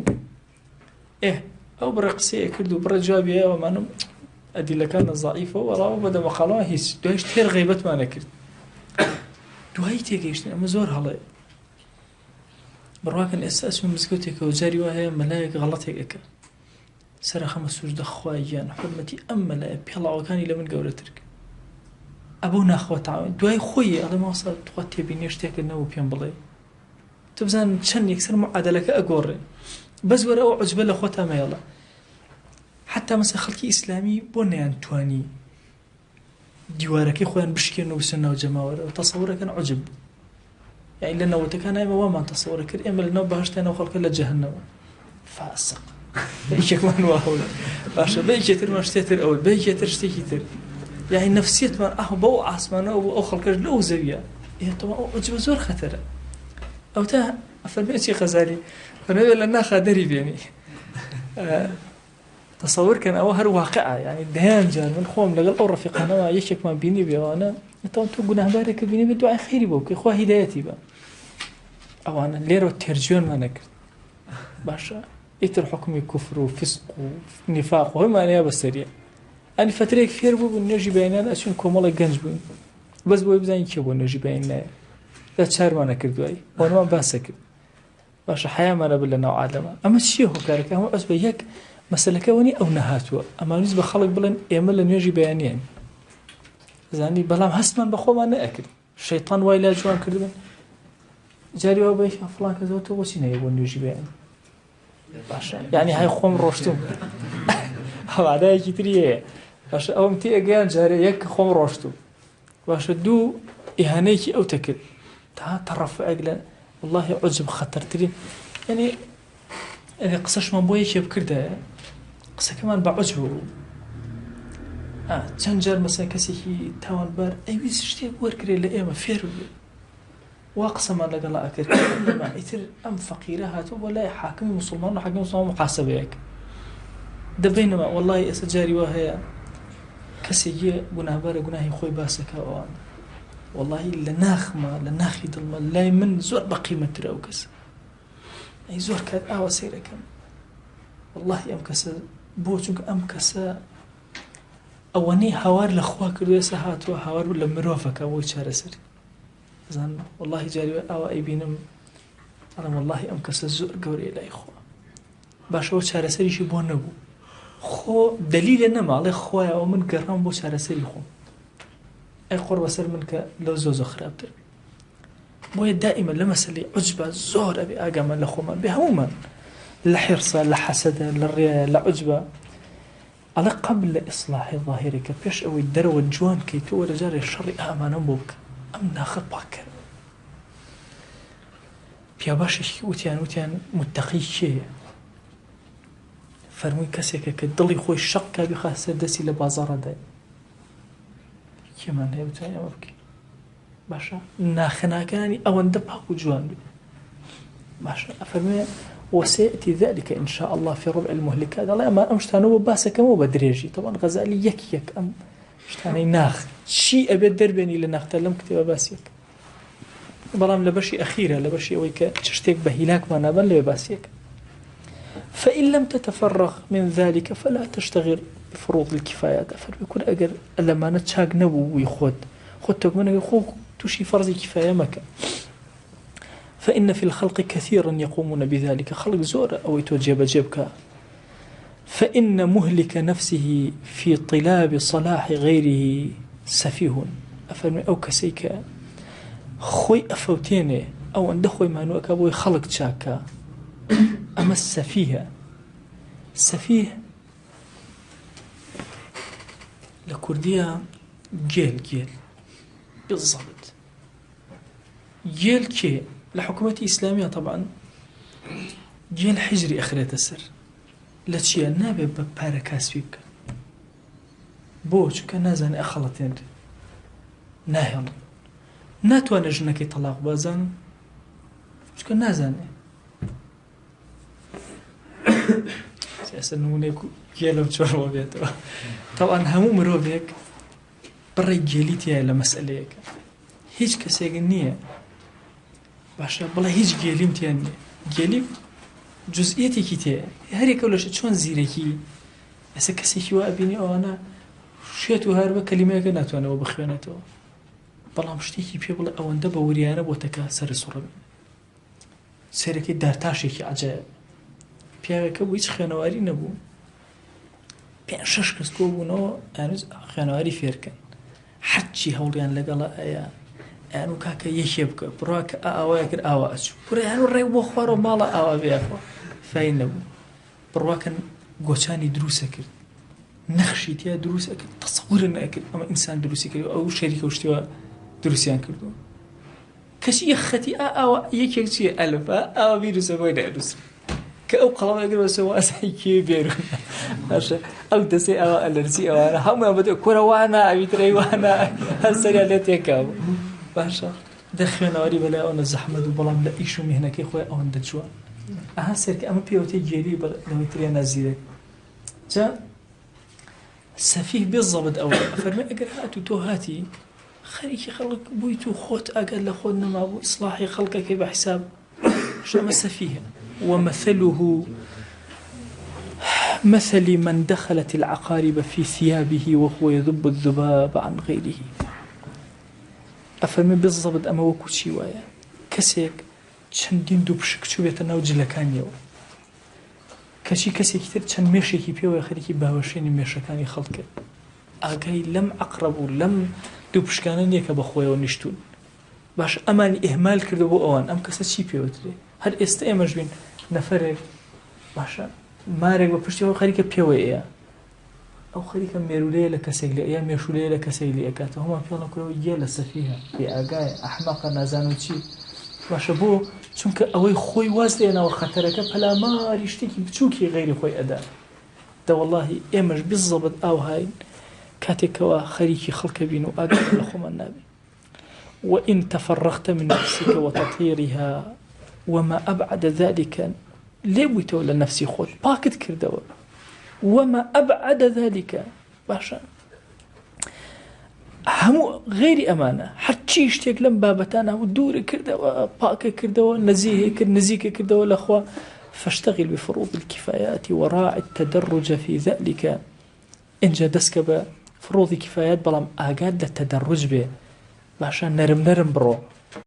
Speaker 1: ئێ ئەو بڕە قسەیە کرد و بڕە جوابی ئەومانم ئەدیلەکان زعیفە و وەڵاوە بە دەمەقاڵەوە هیچ دوایش تێر غیبەتمانە کرد دوایی تێگەیشتن ئەمە زۆر هەڵەیە بڕواکەن ئێستا ئەچمە مزگەوتێکەوە جاری وا هەیە مەلایەک غەڵەتێک ئەکا سەرەخەمە سوژدە خوای گیان حورمەتی ئەم مەلایە پێڵاوەکانی لە من گەورەتر کرد ئەبەو ناخوا تاوێن دوای خۆی ئەڵێ مامۆستا تخوا تێبینی شتێکت نەبوو پێم بڵێ تۆ بزان چەند یەکسەر معادلەکە ئەگۆڕێ بەس وەرە ئەو عوجبە لە خۆتا مەیەڵە حتا مەسە خەڵکی ئیسلامی بۆ نەیانتوانی دیوارەکەی خۆیان بشکێن و بچنە ناو جەماوەرەوە تەسەورەکەن عوجب یعنی لە نەوەتەکان ئێمە وامان تەسەورە کرد ئێمە لە ناو بەهەشتیان ئەو خەڵکە لە جەهەنەمە فاسق یەکێکمان وا هەوڵ باشە بە یەکێ ترمان شتێ تر ئەوە بە یەکێ تر شتێکی تر یعنی نەفسیەتمان ئاه بەو ئاسمانەوە بوو ئەو خەڵکەش لەو زەویە ئێ تەوا ئەو عوجبە زۆر خەتەرە ئەو تا فەرمێ چی غەزالی فەرمێ لە ناخا دەری بێنی تەسەور کەن ئەوە هەر واقعە یانی دەیان جار من خۆم لەگەڵ ئەو ڕەفیقانەوە یەکێکمان بینی بێوانە تەوان تۆ گوناهبارێکە بینی بێ دوعای خێری بۆ بکەی خوا هیدایەتی بە ئەوانە لێرەوە تێرجوێنمان نەکرد باشە ئیتر حکومی کوفر و فسق و نیفاق و هەمانەیە بەسەریە ئەنی فترێک فێر بوو بوون نوێژی بەیانیان ئەچون کۆمەڵێک گەنج بووین بەس بۆی بزانین کێ بۆ نوێژی بەیان نایە لە چارمانە کرد دوایی ئەوانمان باسە کرد باشە حەیامان ئەبێت لە ناو عالەما ئەمە چییە هۆکارەکە هەموو عوجبە یەک مەسەلەکە ئەوە نیە ئەو نەهاتووە ئەمانویست بە خەڵک بڵێن ئێمە لە نوێژی بەیانیان زانی بەڵام هەستمان بە خۆمان نەئەکرد شەیطان وای لا جوان کردبن جاری وا بێ فڵان کەسەوە تۆ بۆچی نەیە بۆ نوێژی بەیانی باشە یعنی های خۆم ڕۆشتم هەوادایەکی تری هەیە باشە ئەوم تێگەیان جارێ یەک خۆم ڕۆشتم باشە دوو ئیهانەیەکی ئەوتە کرد تا تەڕەفعێک لە واللهی عجب خەتەرترین یعنی ئەگەر قسەشمان بۆ یەکێ بکردایە قسەکەمان بە عجب بوو چەند جار مەسەن کەسێکی تاوانبار ئەویست شتێک وەرگێ لە ئێمە فێر بێت وا قسەمان لەگەڵا ئەکرد کەئەنما ئیتر ئەم فەقیرە هاتووە بۆ لای حاکمی موسڵمان و حاکمی موسڵمان موحاسەبەیەک دەبینەوە وەڵڵاهی ئێستا جاری وا هەیە کەسێکی گوناهبارە گوناهی خۆی باسەکە ئەوان وەڵڵاهی لە ناخما لە ناخی دڵمە لای من زۆر بە قیمەترە ئەو کەسە ئەی زۆر کات ئاوا سەیرەکەم وەڵڵاهی ئەم کەسە بۆ چونکە ئەم کەسە ئەوەنەی هاوار لە خوا کردو ئێستا هاتووە هاوار لە مرۆڤەکە بۆی چارەسەری ئەزانم وەڵاهی جاری وای ئاوا ئەیبینم ئەڵێم وەڵاهی ئەم کەسە زۆر گەورەیە لای خوا باشە ئەو چارەسەریشی بۆ نەبوو خۆ دەلیلە نەما ئەڵێ خوایە ئەو من گەڕام بۆ چارەسەری خۆم ئەی قڕ بەسەر من کە لەو زۆ زۆ خراپتر بێ بۆیە دائیمە لە مەسەلەی عوجبە زۆر ئەبێ ئاگامان لە خۆمان بێ هەمومان لە حێرسە لە حەسەدە لە ڕێ لە عوجبە ئەڵێ قبل اصلاح ظاهرک پێش ئەوەی دەرەوەت جوان کەی تۆ وەرە جارێ شەڕی ئامانەم بۆ بکە ئەم ناخە پاک کەرەوە. پیاوباشێکی وتیان وتیان متەقی کێیە؟ فەرمووی کەسێکە کە دڵی خۆی شەق کا بیخا سەر دەستی لە بازاڕا دای. کێمان هەیە بتوانین ئەمە بکەین؟ باشە ناخەناکانی ئەوەندە پاک و جوان بێ باشە ئەفەرمێ وسيأتي ذلك إن شاء الله في ربع المهلكات دەڵێ ئەمە ئەم شتانەوە باسەکەمەوە بە درێژی طبعا غەزالی یەک یەک ئەم شتانەی ناخ چی ئەبێت دەربێنی لە ناختە لەم کتێبە باسیەک بەڵام لە بەشی ئەخیرە لە بەشی ئەوەی کە چ شتێک بە هیلاکمان نابن لەوێ باسیەک فإن لم تتفرغ من ذلك فلا تشتغل بفروض الكفايات ئەفەرمێ کورە ئەگەر لەمانە چاک نەبووی خۆت خۆت تۆکمە نەکەی خۆ تووشی فەرزی کفایە مەکە فإن في الخلق كثيرا يقومون بذلك خەڵک زۆرە ئەوەی تۆ جێبەجێ بکە فإن مهلك نفسه في طلاب صلاح غيره سفيه. ئەفەرمێ ئەو کەسەی کە خۆی ئەفەوتێنێ ئەوەندە خۆی مانوو ئەکا بۆی خەڵک چاکە ئەمە سەفیهە سەفیه لە کوردیە گێل گێل بالضبط گێل کێ لە حکوومەتی ئیسلامیە طبعا گێل حیجری ئەخرێتە سەر لە چیە نابێ بە پارە کاسبی بکە بۆ چونکە نازانێ ئەخەڵەتێنرێ ناهێڵن ناتوانێت ژنەکەی تەلاق بازان چونکە نازانێ ئێستا نمونەیەک گێلم چۆڕەوە بێتەوە تاوان هەموو مرۆڤێک بڕێک گێلی تایە لە مەسئلەیەکە هیچ کەسێک نییە باشە بڵێ هیچ گێلیم تیان نییە گێلی جزئیەتێکی تێ هەرێکە لەش چۆن زیرەکی ئێستا کەسێکی وا ئەبینی ئەوانە شێت و هار بە کەلیمەیەکە ناتوانەوە بخوێنێتەوە بەڵام شتێکی پێ بڵێ ئەوەندە بە وریانە بۆ تەکە سەر سوڕبێ سەرەکەی دارتاشێکی عجایب پیاوێکە بوو هیچ خوێنەواری نەبوو پێ شەش کەس کۆ بوونەوە ئەنوز خوێنەواری فێرکەن هەرچی هەوڵیان لەگەڵە ئەیە ئەیان و کاکە یەکێ بکە بڕوا کە ئاوایە کرد ئاوا ئەچوو کوڕێ هەر ڕێک بۆ خوارەوە ماڵە ئاوا بێخوا فین نەبوو بڕواکەن گۆچانی دروست ئەکرد نەخشی تیا دروست ئەکرد تەسەورە نەکرد ئەمە ئینسان دروستی کرد ئەو شەریکە و شتیوە دروستیان کردووە کەچی یەک خەتی ئا ئاوا یەکێک چییە ئەلف ئاوا بیروسە بۆی نەنووسرێ کە ئەو قەڵەمە ئەگرەوە سێ وازای کێ بێرون باشە ئەو دەسەی ئەوە ئەلەرزی ئەوانە هەموویان بەدە کورە وانە ئەوی ترەی وانە هەر سەریان لێ تێکا بوو باشە دە خوێنەواری بەلای ئەوەنە زەحمەت بوو بەڵام لە ئیش و میهنەکەی خۆی ئەوەندە جوان ئەها سێرکە ئەمە پێوتەی گێلی لەوەی تریان نازیرەک جا سەفیه بالضبط ئەوە فەرمی ئەگەر هاتوو تۆ هاتی خەریکی خەڵک بوویت و خۆت ئەگەر لە خۆت نەمابوو ئیسلاحی خەڵکەکەی بە حیساب شەمە سەفیه ومثله مثل من دخلت العقارب في ثيابه وهو يذب الذباب عن غيره ئەفەرمێ بالضبط ئەمە وەکو چی وایە کەسێک چەندین دووپشک چووبێتە ناو جلەکانیەوە کەچی کەسێکی تر چەند مێشێکی پێوەیە خەریکی باوەشێنی مێشەکانی خەڵکە ئاگای لەم عەقرەب و لەم دووپشکانە نییە کە بە خۆیەوە نیشتوون باش ئەمانی ئیهمال کردو بۆ ئەوان ئەم کەسە چی پێوترێ هەر ئێستا ئێمەش بین نەفەرێک باشە مارێک بە پشتیەوە خەریکە پێوەیە ئەو خەریکە مێرولەیە لە کەسێک لێ یا مێشولەیە لە کەسێک لێ ئەکاتەوە هەمان پێڵە کورەوە گێ لە سەفیهە بێ ئاگایە ئەحمەقە نازانم چی باشە بۆ چونکە ئەوەی خۆی واز لێناوە خەتەرەکە پەلاماری شتێکی بچووکی غەیری خۆی ئەدا دە وەڵاهی ئێمەش بزەبت ئاوهاین کاتێکەوە خەریکی خەڵکە بین و ئاگامان لە خۆمان نابین وإن تفرغت من نفسك وتطهيرها وما أبعد ذلك لێ بوویتەوە لە نەفسی خۆت پاکت کردەوە وما أبعد ذلك باشە هەموو غێری ئەمانە هەرچی شتێک لەم بابەتانە هەموو دوورە کردەوە پاکە کردەوە نەزیهی کرد نزیکە کردەوە لەخوا فاشتغل بفروض الكفايات وراعي التدرج في ذلك ئینجا دەستکە بە فڕوضی کیفایەت بەڵام ئاگات لە تەدەڕوج بێ باشە نەرم نەرم بڕۆ.